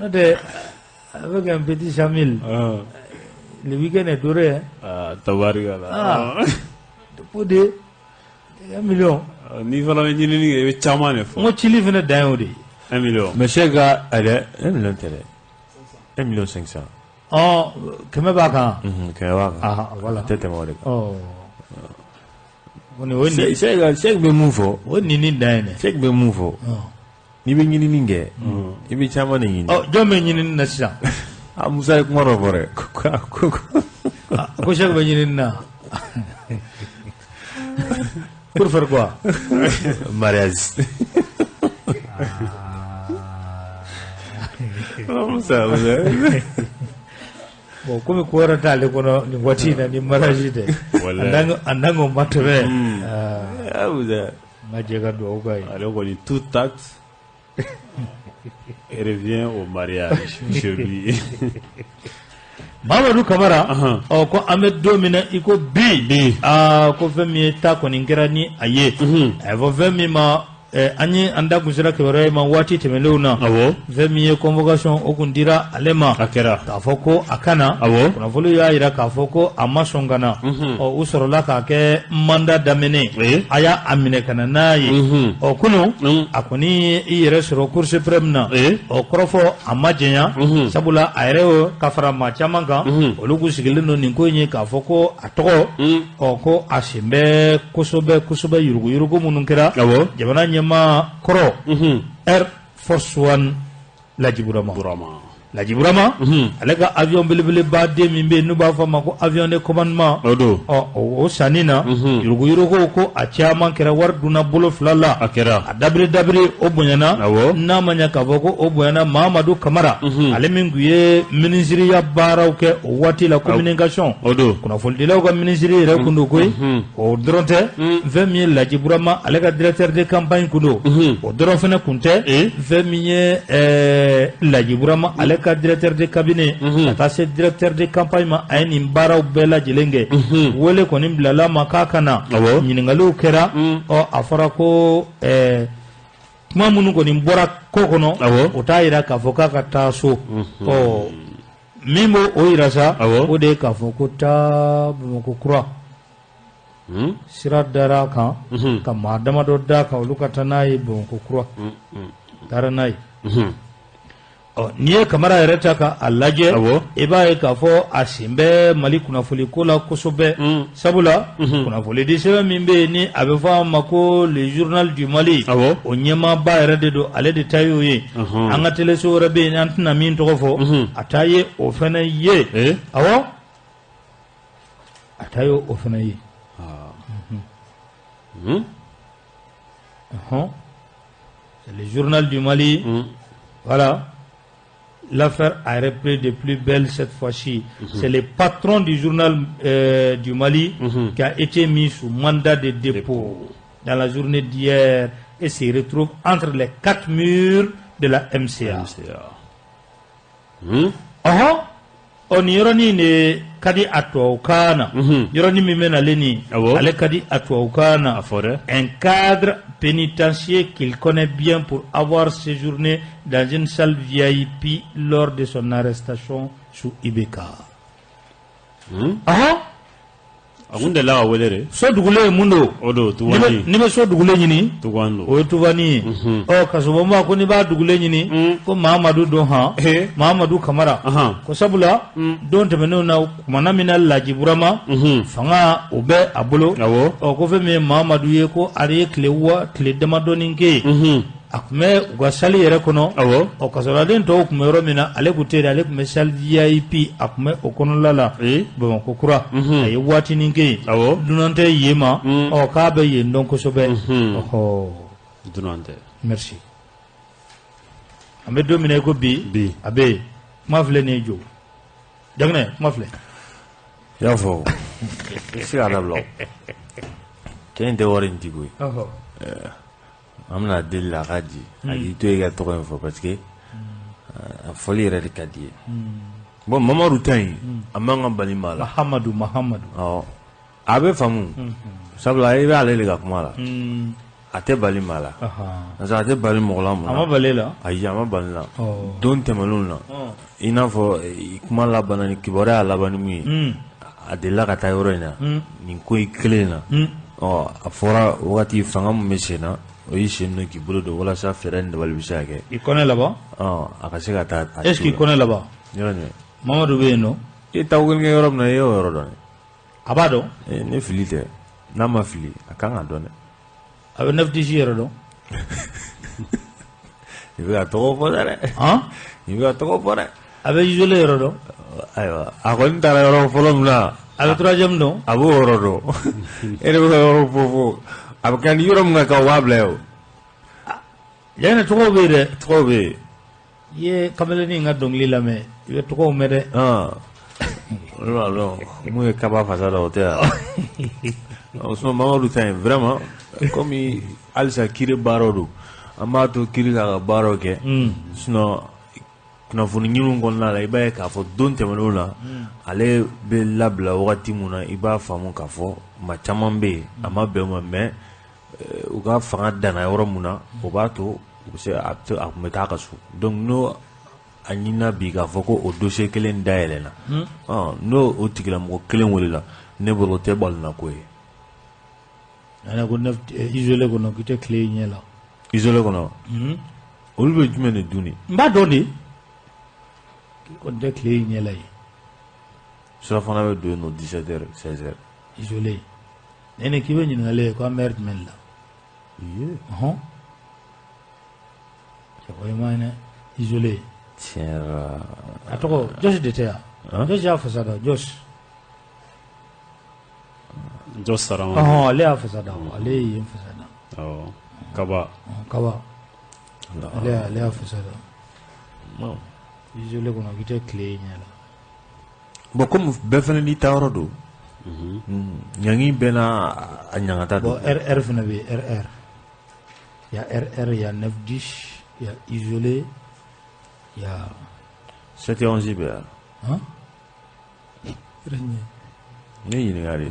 N'o tɛ avec un petit 100 000, le week-end est doré. Hein. ah tabarikala Ah. Dépôt de 1 million. n'i fana bɛ ɲinini kɛ i bɛ caman de N fɔ ko cili fana dan ye o de ye. 1 million mais Cheikh ka ayi dɛ 1 million tɛ dɛ 1 million 500 Ɔ 100 b'a kan. 100 b'a kan Ah voilà. a tɛ tɛmɛ o de kan Ɔ. Kɔni o ye Cheikh ka Cheikh bɛ mun fɔ o ye nin dan ye dɛ. Cheikh bɛ mun fɔ n'i bɛ ɲinini kɛ i bɛ caman de ɲini Ɔ jɔn bɛ ɲinini na sisan? ah Musa ye kuma dɔ fɔ dɛ ko ko Ah, ko Cheikh bɛ ɲinini na. Pour faire quoi? mariage Musa Musa Bon komi ko wɛrɛ t'ale kɔnɔ nin waati in na ni mariage tɛ. Walayi. En tant que ma tɛmɛ. ah Musa N ka jɛ ka dugawu k'a ye. ale kɔni tout acte revient au mariage chez lui Mamadu Kamara ɔ ko an bɛ don min na i ko bi Bi. aa ko fɛn min ye ta kɔni kɛra ni a ye a fɔ fɛn min ma an ye an da kun sera kibaruya ma waati tɛmɛnlenw na awɔ fɛn min ye convocation o kun dira ale ma a kɛra k'a fɔ ko a ka na Awɔ. kunnafoni y'a jira k'a fɔ ko a ma sɔn ka na ɔ u sɔrɔla k'a kɛ mandat d'amener Oui. a y'a a minɛ ka na n'a ye ɔ kunun a kɔni ye i yɛrɛ sɔrɔ cour suprême na Oui. ɔ kɔrɔfɔ a ma jɛnya sabula a yɛrɛ y'o ka fara maa caman kan olu kun sigilen don nin ko in ye k'a fɔ ko a tɔgɔ ɔ ko a sen bɛ kosɛbɛ kosɛbɛ yuruguyurugu minnu kɛra Awɔ. jamana ɲɛmaa kɔrɔ Air Force One Laji Burama Burama Laji Burama ale ka avion belebeleba den min bɛ yen n'u b'a fɔ a ma ko avion de commandement o don ɔ o sanni na yuruguyurugu ko a caman kɛra wari dunna bolo fila la a kɛra a dabiri dabiri o bonyana awɔ n'a ma ɲɛ k'a fɔ ko o bonyana Mahamadu Kamara ale min tun ye minisiriya baaraw kɛ o waati la communication o don kunnafonidilaw ka minisiri yɛrɛ kun don koyi o dɔrɔn tɛ fɛn min ye Laji Burama ale ka directeur de campagne kun don o dɔrɔn fana kun tɛ fɛn min ye Laji Burama ale ka directeur de cabinet ka taa se directeur de campagne ma a ye nin baaraw bɛɛ lajɛlen kɛ wele kɔni bilala a ma k'a ka na ɲininkaliw kɛra ɔ a fɔra ko kuma minnu kɔni bɔra ko kɔnɔ o t'a jira k'a fɔ k'a ka taa so ɔ min b'o o jira sa o de ye k'a fɔ ko taa Bamakɔ kura sira dara a kan ka maa damadɔ d'a kan olu ka taa n'a ye Bamakɔ kura taara n'a ye ɔ n'i ye Kamara yɛrɛ ta ka a lajɛ i b'a ye k'a fɔ a sen bɛ Mali kunnafoni ko la kosɛbɛ sabula kunnafonidi sɛbɛn min bɛ yen ni a bɛ fɔ a ma ko le journal du Mali o ɲɛmaaba yɛrɛ de don ale de ta y'o ye an ka teleso wɛrɛ bɛ yen an tɛna min tɔgɔ fɔ a ta ye o fana ye awɔ a ta ye o fana ye hɔn c'est le journal du Mali voilà l'affaire a repris de plus belle cette fois-ci. C'est le patron du journal du Mali qui a été mis sous mandat de dépôt dans la journée d'hier et se retrouve entre les quatre murs de la MCA. MCA. Ɔhɔn, ɔ nin yɔrɔnin de ka di a tubabukan na. Yɔrɔnin min bɛ nalen nin, ale ka di a tubabukan na. A fɔ dɛ. Un cadre pénitentiaire qu'il connaît bien pour avoir séjourné dans une salle VIP lors de son arrestation sous IBK. Ɔhɔn. A kun delila ka wele de. So dugulen ye mun don? O don Tubani. N'i bɛ so dugulen ɲini. Tuban don. O ye Tubani ye. Ɔ kasobonba ko n'i b'a dugulen ɲini. Ko Mahamadu don han. Mahamadu Kamara. Ko sabula don tɛmɛnenw na kumana min na Laji Burama. Fanga o bɛ a bolo. Awɔ. Ɔ ko fɛn min ye Mahamadu ye ko ale ye tile wa tile damadɔnin kɛ yen. A tun bɛ u ka salle yɛrɛ kɔnɔ. Awɔ. Ɔ kasoladen tɔw tun bɛ yɔrɔ min na ale tun tɛ yen ale tun bɛ salle VIP a tun bɛ o kɔnɔla la. Bamakɔ kura. A ye waatinin kɛ yen. Awɔ. Dunan tɛ yen ma. Ɔ k'a bɛ yen dɔn kosɛbɛ. Ɔhɔ. Dunan tɛ. Merci. An bɛ don min na i ko bi. Bi. A bɛ yen. Kuma filɛ nin ye jo. Jaginɛ kuma filɛ. I y'a fɔ i tɛ se k'a dabila o. Cɛ in tɛ wari in di koyi. Ɔhɔ. An bɛna deli la a ka di a k'i to yen ka tɔgɔ in fɔ parce que a fɔli yɛrɛ de ka di ye. Bon Mamadu ta in a man ka bali maa la. Mahamadu Mahamadu. Awɔ a bɛ faamu sabula i bɛ ale de ka kuma la. A tɛ bali maa la. Parce que a tɛ bali mɔgɔ la mun na. A ma bali la. Ayi a ma bali la. Don tɛmɛnenw na i n'a fɔ kuma labanna ni kibaruya y'a laban ni mun ye. A delila ka taa yɔrɔ in na nin ko in kelen in na. Ɔ a fɔra wagati fanga min bɛ sen na o y'i sen don k'i bolo don walasa fɛɛrɛ ni dabali bɛ se ka kɛ. I kɔnɛ laban. A ka se ka taa. Est ce que i kɔnɛ laban. Yɔrɔ jumɛn. Mamadu bɛ yen nɔ. I taa kelen kɛ yɔrɔ min na i y'o yɔrɔ dɔn dɛ. A b'a dɔn. Ne fili tɛ n'a ma fili a kan ka dɔn dɛ. A bɛ 9-10 yɛrɛ dɔn. I bɛ ka tɔgɔ fɔ dɛ. I bɛ ka tɔgɔ fɔ dɛ. A bɛ isolé yɔrɔ dɔn. Ayiwa a kɔni taara yɔrɔ fɔlɔ min na. A bɛ troisième dɔn. A b'o yɔrɔ dɔn. E de bɛ ka yɔrɔ fɔ fɔ a bɛ kɛ ni yɔrɔ min ka kan o b'a bila yen o. Jaginɛ tɔgɔw bɛ yen dɛ. Tɔgɔw bɛ yen. I ye kamalennin in ka dɔnkili lamɛn i bɛ tɔgɔw mɛn dɛ. Olu b'a dɔn mun ye kaba fasa da o tɛ yan. Ousmane Mamadu ta in vraiment komi halisa kiiri baaraw don an b'a to kiiri k'a ka baaraw kɛ sinon kunnafoni ɲiniw kɔnɔna la i b'a ye k'a fɔ don tɛmɛnenw na ale bɛ labila wagati min na i b'a faamu k'a fɔ maa caman bɛ yen a ma bɛn u ma mais u ka fanga danna yɔrɔ min na o b'a to u bɛ se a tun bɛ taa a ka so donc n'o a ɲinina bi k'a fɔ ko o dossier kelen dayɛlɛnna n'o o tigilamɔgɔ kelen welela ne bolo o tɛ balina ko ye. Ko isolé kɔnɔ k'i tɛ tile ɲɛ la. Isolé kɔnɔ. Olu bɛ jumɛn de dun de. N b'a dɔn de. K'i kɔni tɛ tile ɲɛ la yen. Surafana bɛ don yen nɔ 17 heures 16 heures. Isolé. Ne ni k'i bɛ ɲininkali kɛ ko an bɛ heure jumɛn de la. Ɔhɔn. Cɛkɔrɔba ma ɲinɛ isolé. Tiɲɛ yɛrɛ la. A tɔgɔ Jos de tɛ yan? Jos y'a fasa da, Jos. Jos Sarama. Ɔhɔn, ale y'a fasa da, ale ye yen fasa da. Awɔ, Kaba. Kaba, ale y'a fasa da. Isolé kɔnɔ k'i tɛ tile ye ɲɛ la. Bon, comme bɛɛ fana n'i ta yɔrɔ don, ɲangi bɛɛ n'a a ɲangata don. Bon, RR fana bɛ yen, RR. Il y a RR, il y a 9 10, il y a isolé, il y a 7 et 11 bɛ yan. Hein? Ne ɲininka de.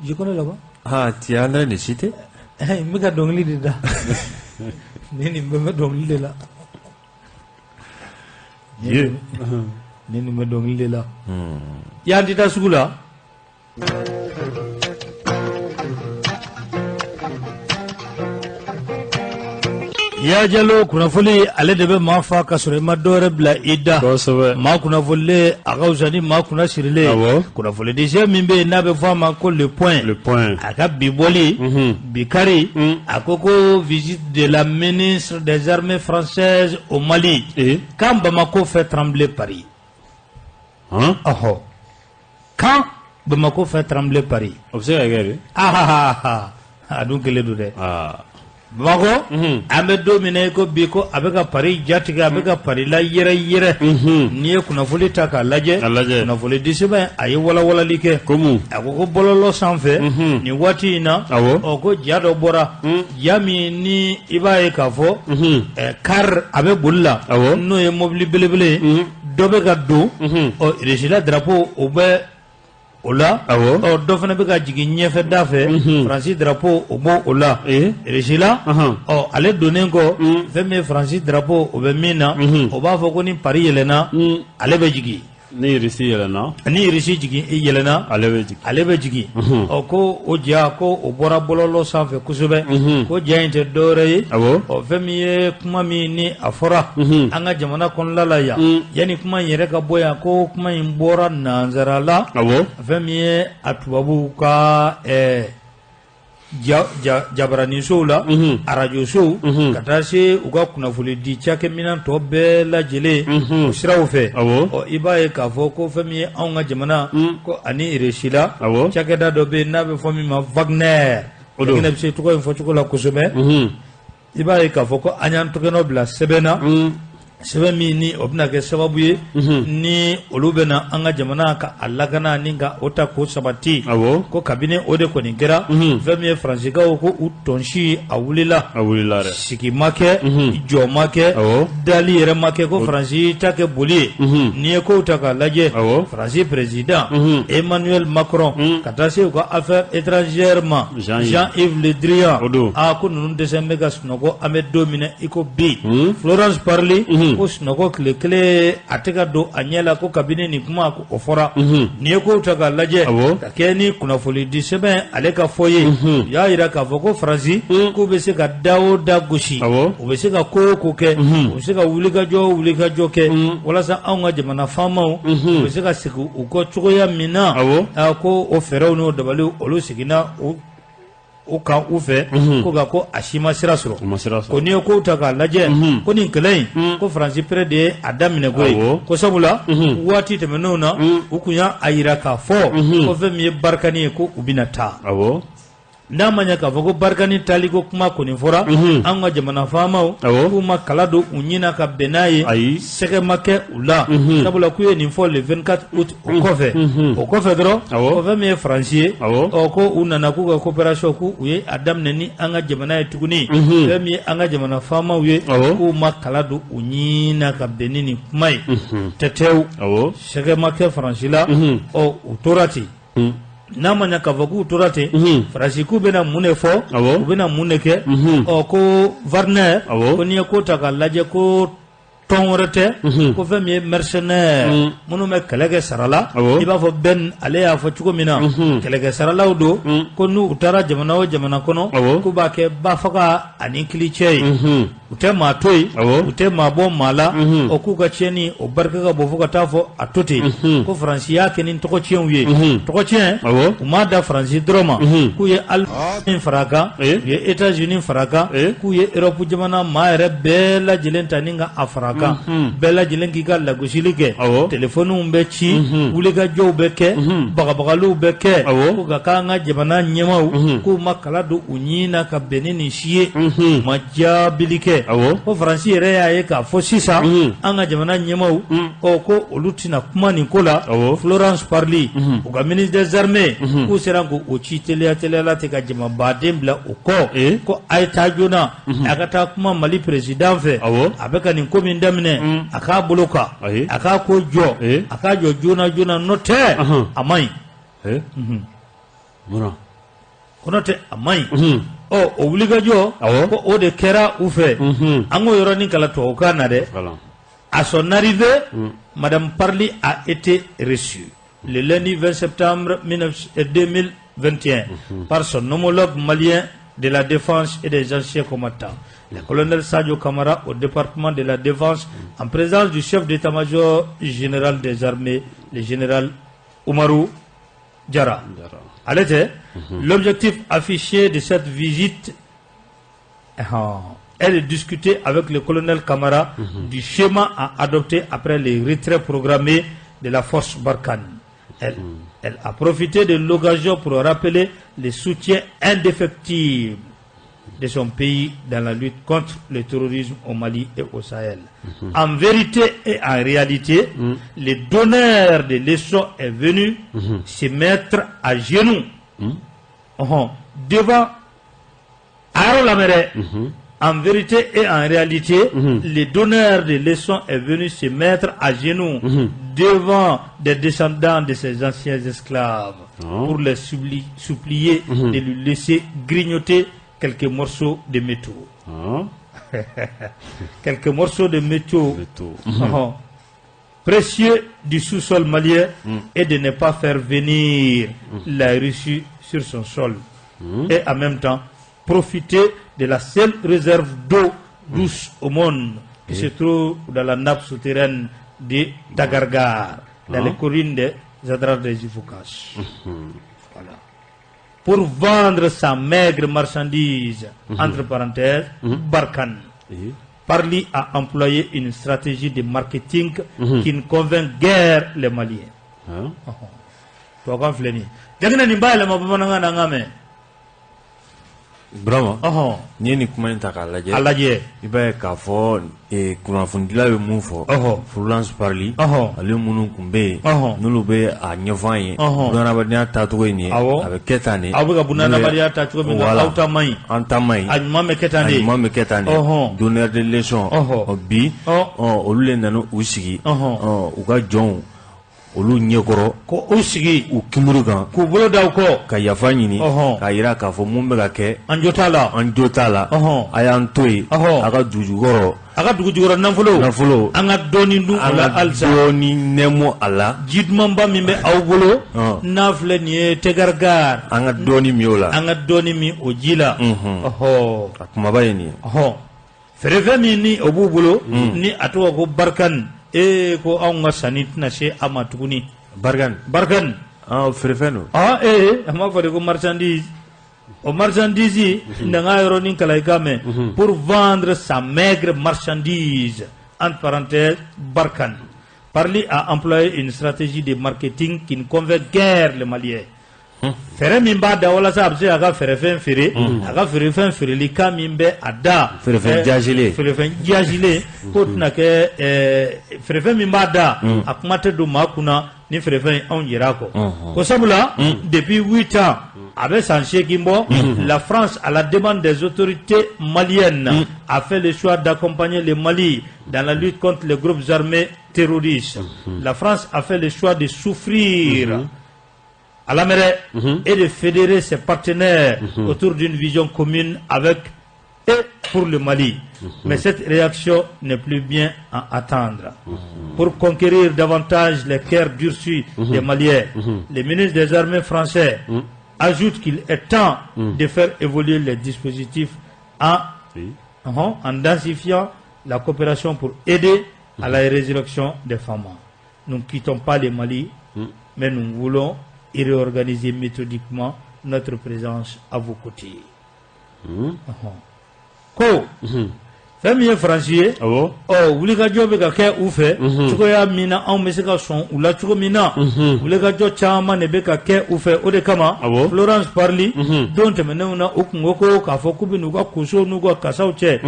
Je connais là-bas. Ah, tu es en train de citer? N bɛ ka dɔnkili de da. Ne nin bɛɛ bɛ dɔnkili de la. Ne nin bɛ dɔnkili de la. Yan tɛ taa sugu la. Ya Jalo, kunnafoni ale de bɛ maa fa ka sɔrɔ i ma dɔwɛrɛ bila i da. Maa kunnafonilen a ka fisa ni maa kunna sirilen. Kunnafonidisɛ min bɛ yen n'a bɛ fɔ a ma ko Le Point, Le Point, a ka bi bɔli bi kari, a ko visite de la ministre des armées françaises au Mali, quand Bamako fait trembler Paris. Ɔhɔ, quand Bamako fait trembler Paris. O bɛ se ka kɛ de. Ah, a dun kelen don dɛ. Bamakɔ, an bɛ don min na i ko bi, ko a bɛ ka Paris jatigɛ, a bɛ ka Paris la yɛrɛ yɛrɛ. N'i ye kunnafoni ta k'a lajɛ, kunnafoni di sɛbɛn a ye walawalali kɛ. Komu A ko bɔlɔlɔ sanfɛ nin waati in na, ɔ ko ja dɔ bɔra, ja min ni i b'a ye k'a fɔ car a bɛ boli la, n'o ye mobili belebele ye, dɔ bɛ ka don, ɔ Russie la drapeau o bɛ o la, ɔ dɔ fana bɛ ka jigin ɲɛfɛ da fɛ, Faransi drapeau o b'o o la. Russie la, ɔ ale donnen kɔ, fɛn min ye Faransi drapeau o bɛ min na, o b'a fɔ ko ni Paris yɛlɛnna, ale bɛ jigin. Ni Russie yɛlɛnna. Ni Russie jigin yɛlɛnna, ale bɛ jigin. Ale bɛ jigin. Ɔ ko o ja ko o bɔra bɔlɔlɔ sanfɛ kosɛbɛ, ko ja in tɛ dɔwɛrɛ ye, ɔ fɛn min ye kuma min ni a fɔra an ka jamana kɔnɔna la yan, yanni kuma in yɛrɛ ka bɔ yan, ko kuma in bɔra nanzara la. Fɛn min ye a tubabuw ka jabaraninsow la, arajosow, ka taa se u ka kunnafoni di cakɛminɛn tɔ bɛɛ lajɛlen o siraw fɛ. Ɔ i b'a ye k'a fɔ ko fɛn min ye anw ka jamana ko ani Russie la cakɛda dɔ bɛ yen n'a bɛ fɔ min ma Wagner, o bɛ se tɔgɔ in fɔcogo la kosɛbɛ. I b'a ye k'a fɔ ko an y'an tɛgɛnɔ bila sɛbɛn na, sɛbɛn min ni o bɛna kɛ sababu ye ni olu bɛna an ka jamana ka a lakana ni ka o ta k'o sabati. Ko kabini o de kɔni kɛra, fɛn min ye Faransikaw ko u tɔnsi a wulila. A wulila dɛ. Sigi ma kɛ, jɔ ma kɛ, dali yɛrɛ ma kɛ, ko Faransi ta kɛ boli ye. N'i ye kow ta k'a lajɛ, Faransi président Emmanuel Macron ka taa se u ka affaires étrangères ma Jean-Yves Le Drian, aa ko ninnu dɛsɛ bɛ ka sunɔgɔ an bɛ don min na i ko bi. Florence Parly ko sunɔgɔ tile kelen a tɛ ka don a ɲɛ la, ko kabini nin kuma o fɔra. N'i ye kow ta k'a lajɛ, ka kɛ ni kunnafoni di sɛbɛn ale ka fɔ ye, u y'a jira k'a fɔ ko Faransi k'u bɛ se ka da o da gosi, u bɛ se ka ko o ko kɛ, u bɛ se ka wulikajɔ kɛ walasa anw ka jamana faamaw u bɛ se ka segin u kɔ cogoya min na, ko o fɛɛrɛw n'o dabaliw olu seginna o kan u fɛ, ko nka ko a si ma sira sɔrɔ. Ko n'i ye kow ta k'a lajɛ, ko nin kɛlɛ in, ko Faransi pere de ye a daminɛ ko ye, ko sabula waati tɛmɛnenw na u tun y'a jira k'a fɔ ko fɛn min ye Barkhane ye, ko u bɛna taa. N'a ma ɲɛ k'a fɔ ko Barkhane taali ko kuma kɔni fɔra, an ka jamana faamaw k'u ma kala don u ɲin na ka bɛn n'a ye, sɛgɛ ma kɛ u la, sabula k'u ye nin fɔ le 24 août. O kɔfɛ dɔrɔn, o fɛn min ye Faransi ye, ɔ ko u nana k'u ka coopération k'u ye a daminɛ ni an ka jamana ye tuguni. Fɛn min ye an ka jamana faamaw ye, k'u ma kala don u ɲin na ka bɛn ni nin kuma ye tɛtɛw, sɛgɛ ma kɛ Faransi la. Ɔ u tora ten. N'a ma ɲɛ k'a fɔ k'u tora ten, Faransi k'u bɛna mun de fɔ, u bɛna mun de kɛ? Ɔ ko Wagner, ko n'i ye ko ta k'a lajɛ, ko tɔn wɛrɛ tɛ, ko fɛn min ye mercenaire minnu bɛ kɛlɛ kɛ sara la, i b'a fɔ Ben ale y'a fɔ cogo min na, kɛlɛkɛ saralaw don, ko n'u taara jamana o jamana kɔnɔ, k'u b'a kɛ bafaga ani kilicɛ ye. U tɛ maa to yen, u tɛ maa bɔ maa la. O k'u ka tiɲɛni o barika ka bon fo ka taa fɔ a to ten ko Faransi y'a kɛ ni tɔgɔtiɲɛw ye. Tɔgɔtiɲɛ, u m'a da Faransi dɔrɔn ma, k'u ye Allemagne fara a kan, u ye États-Unis fara a kan, k'u ye Europe jamana maa yɛrɛ bɛɛ lajɛlen ta ni ka a fara a kan, bɛɛ lajɛlen k'i ka lagosili kɛ. Telefɔniw bɛ ci, wulikajɔw bɛ kɛ, bagabagaliw bɛ kɛ, ko ka k'an ka jamana ɲɛmaaw k'u ma kala don u ɲin na ka bɛn ni nin si ye, u ma jaabili kɛ. Ko Faransi yɛrɛ y'a ye k'a fɔ sisan an ka jamana ɲɛmaaw, ɔ ko olu tɛna kuma nin ko la. Florence Parly, u ka ministre des armées, k'u sera k'o ci teliya teliya la ten ka jamabaden bila u kɔ, ko a ye taa joona, a ka taa kuma Mali président fɛ. A bɛ ka nin ko min daminɛ, a k'a bolo kan, a k'a ko jɔ, a k'a jɔ joona joona, n'o tɛ a man ɲi. Ko n'o tɛ a man ɲi. Ɔ o wulikajɔ, ko o de kɛra u fɛ. An k'o yɔrɔnin kalan tubabukan na dɛ. À son arrivée, Madame Parly a été reçue le lundi 20 septembre 2021 par son homologue malien de la Défense et des anciens combattants, le colonel Sadio Kamara, au département de la Défense, en présence du chef d'état-major général des armées, le général Oumarou Diarra. Ale tɛ. L'objectif affiché de cette visite est de discuter avec le colonel Kamara du schéma à adopter après les retraits programmés de la force Barkhane. Elle a profité de l'occasion pour rappeler le soutien indéfectible de son pays dans la lutte contre le terrorisme au Mali et au Sahel. En vérité et en réalité, le donneur de leçons est venu se mettre à genoux devant Aro Lamere. En vérité et en réalité, le donneur de leçons est venu se mettre à genoux devant des descendants de ses anciens esclaves pour les supplier de lui laisser grignoter quelques morceaux de métaux. Quelques morceaux de métaux précieux du sous-sol malien et de ne pas faire venir la Russie sur son sol. Et en même temps, profiter de la seule réserve d'eau douce au monde qui se trouve dans la nappe souterraine de Tagargar, dans les collines des Adrars des Ifoghas. Voilà. Pour vendre sa maigre marchandise, entre parenthèses, Barkhane. Parly a employé une stratégie de marketing qui ne convainc guère les Maliens. Tubabukan filɛ nin ye. Jaginɛ, nin bayɛlɛma bamanankan na, an ka mɛn. Burama, n'i ye nin kuma in ta k'a lajɛ, A lajɛ. i b'a ye k'a fɔ kunnafonidila bɛ mun fɔ, Florence Parly, ale minnu tun bɛ yen, n'olu bɛ a ɲɛfɔ an ye, bunahadamadenya taacogo ye nin ye, a bɛ kɛ tan de. Aw bɛ ka bunahadamadenya ta cogo min na, aw ta man ɲi. An ta man ɲi. A ɲuman bɛ kɛ tan de. A ɲuman bɛ kɛ tan de. Donneur de leçon. Bi, olu de nana u sigi u ka jɔnw olu ɲɛkɔrɔ, ko u sigi u kinburu kan, k'u bolo da u kɔ, ka yafa ɲini, k'a jira k'a fɔ mun bɛ ka kɛ, an jo t'a la, an jo t'a la, a y'an to yen, a ka dugujukɔrɔ, a ka dugujukɔrɔ nafolo, nafolo, an ka dɔɔni dun o la halisa, dɔɔni nɛɛmɔ a la, ji dumanba min bɛ aw bolo n'a filɛ nin ye Tegargar, an ka dɔɔni min o la, an ka dɔɔni min o ji la. A kumaba ye nin ye. Feerefɛn min ni o b'u bolo ni a tɔgɔ ko Barkhane, ee ko anw ka sanni tɛna se a ma tuguni. Barkhane. Barkhane. Feerefɛn don. Ee a m'a fɔ de ko marchandise, o marchandise na n ka yɔrɔnin kalan i ka mɛn. Pour vendre sa maigre marchandise, entre parenthèses, Barkhane, Parly a employé une stratégie de marketing qui ne convainc guère les Maliens. Fɛɛrɛ min b'a da walasa a bɛ se k'a ka feerefɛn feere, a ka feerefɛn feereli kan min bɛ a da, feerefɛn jaasilen, feerefɛn jaasilen, k'o tɛna kɛ feerefɛn min b'a da, a kuma tɛ don maa kunna ni feerefɛn anw yɛrɛ a kɔ, ko sabula depuis 8 ans, a bɛ san 8 bɔ, la France, à la demande des autorités maliennes, a fait le choix d'accompagner le Mali dans la lutte contre les groupes armés terroristes. La France a fait le choix de souffrir à la mer et de fédérer ses partenaires autour d'une vision commune avec et pour le Mali. Mais cette réaction n'est plus bien à attendre. Pour conquérir davantage les cœurs durcis des Maliens, le ministre des Armées français ajoute qu'il est temps de faire évoluer les dispositifs en En densifiant la coopération pour aider à la résurrection des FAMa. Nous ne quittons pas le Mali, mais nous voulons y réorganiser méthodiquement notre présence à vos côtés. Ko fɛn min ye Faransi ye, ɔ wulikajɔ bɛ ka kɛ u fɛ cogoya min na anw bɛ se ka sɔn u la cogo min na, wulikajɔ caman de bɛ ka kɛ u fɛ. O de kama Florence Parly don tɛmɛnenw na, u kun ko ko k'a fɔ k'u bɛ n'u ka kosow n'u ka kasaw cɛ.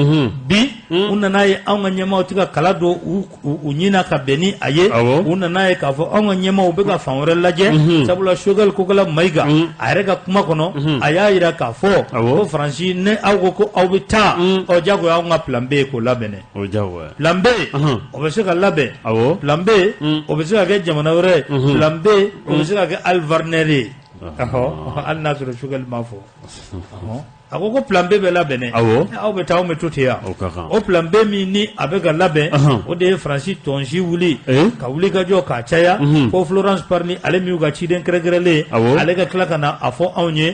Bi u nana ye anw ka ɲɛmaaw tɛ ka kala don u ɲin na ka bɛn ni a ye. U nana ye k'a fɔ anw ka ɲɛmaaw bɛ ka fan wɛrɛ lajɛ, sabula Choguel Kokalla Maïga a yɛrɛ ka kuma kɔnɔ, a y'a jira k'a fɔ ko Faransi, ni aw ko ko aw bɛ taa, ɔ jagoya anw ka plan B k'o labɛn dɛ. Plan B o bɛ se ka labɛn, plan B o bɛ se ka kɛ jamana wɛrɛ ye, plan B o bɛ se ka kɛ hali Wagner ye. Hali n'a sɔrɔ Choguel m'a fɔ, a ko ko plan B bɛ labɛn dɛ. Aw bɛ taa, anw bɛ to ten yan. O plan B min ni a bɛ ka labɛn, o de ye Faransi tɔnsi wuli ka wuli ka jɔ k'a caya, ko Florence Parly, ale min y'u ka ciden kɛrɛnkɛrɛnlen, ale ka tila ka na a fɔ anw ye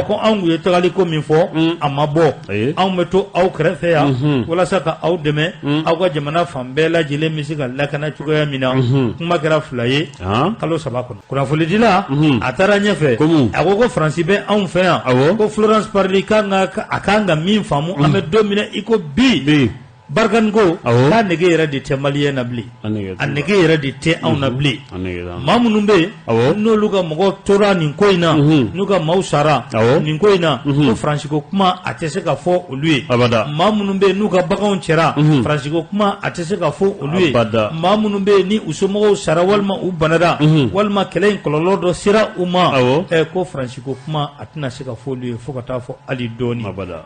ko anw kun ye tagali ko min fɔ, a ma bɔ, anw bɛ to aw kɛrɛfɛ yan walasa ka aw dɛmɛ, aw ka jamana fan bɛɛ lajɛlen bɛ se ka lakana cogoya min na. Kuma kɛra fila ye kalo 3 kɔnɔ. Kunnafonidila a taara ɲɛfɛ, a ko ko Faransi bɛ anw fɛ yan, ko Florence Parly a kan ka min faamu, an bɛ don min na i ko bi, Barkhane ko k'a nege yɛrɛ de tɛ maliyɛn na bilen, a nege yɛrɛ de tɛ anw na bilen. Maa minnu bɛ yen n'olu ka mɔgɔw tora nin ko in na, n'u ka maaw sara nin ko in na, ko Faransi ko kuma a tɛ se ka fɔ olu ye. Maa minnu bɛ yen n'u ka baganw cɛra, Faransi ko kuma a tɛ se ka fɔ olu ye. Maa minnu bɛ yen ni u somɔgɔw sara walima u banara walima kɛlɛ in kɔlɔlɔ dɔ sera u ma, ko Faransi ko kuma a tɛna se ka fɔ olu ye fo ka taa fɔ hali dɔɔni.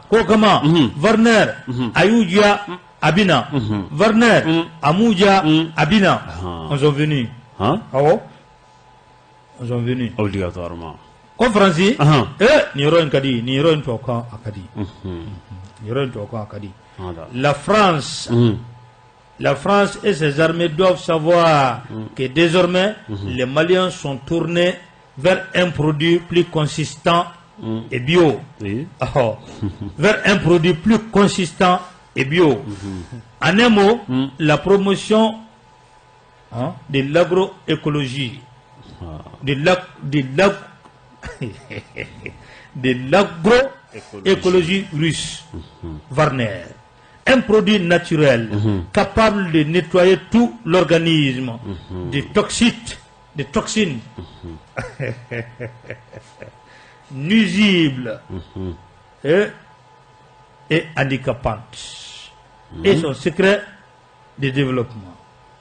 K'o kama Wagner a y'u diya, a bɛ na. Wagner a m'u diya, a bɛ na. Ils sont venus. Awɔ, ils sont venus. Obligatoirement. Ko Faransi, nin yɔrɔ in ka di, nin yɔrɔ in tubabukan a ka di, nin yɔrɔ in tubabukan a ka di. La France, la France et ses armées doivent savoir que désormais les Maliens sont tournés vers un produit plus consistant et bio. Vers un produit plus consistant et bio. En un mot, la promotion de l'agroécologie, de l'agroécologie russe, Wagner. Un produit naturel capable de nettoyer tout l'organisme des toxiques, des toxines nuisibles et handicapantes. Et son secret de développement.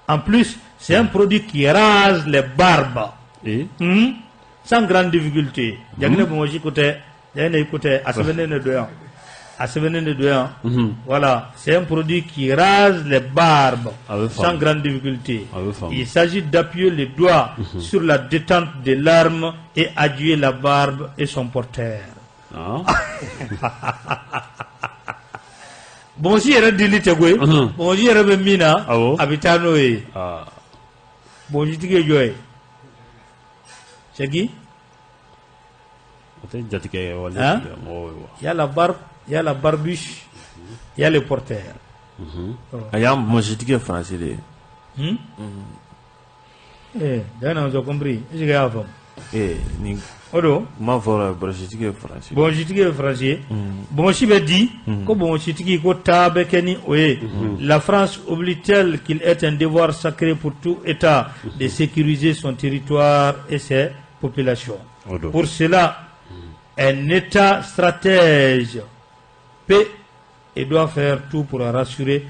En plus, c'est un produit qui rase les barbes sans grande difficulté. Voilà, c'est un produit qui rase les barbes sans grande difficulté. Il s'agit d'appuyer les doigts sur la détente de l'arme et adieu la barbe et son porteur. Bon, si yɛrɛ dili tɛ koyi, bonsi yɛrɛ bɛ min na, a bɛ taa n'o ye. Bonsitigi ye jɔn ye? C'est qui? Il y a la barbe, il y a la barbiche, il y a le porteur. A y'an bonsitigi ye français de ye. Eh, Diana, j'ai compris. Est-ce que y'a faamu? Ni o don. Kuma fɔra, bonsitigi ye français. Bonsitigi ye français ye. Bonsi bɛ di ko bonsitigi ko taa bɛ kɛ ni o ye. La France oublie-t-elle qu'il est un devoir sacré pour tout État de sécuriser son territoire et ses populations? Pour cela, un État stratège peut et doit faire tout pour assurer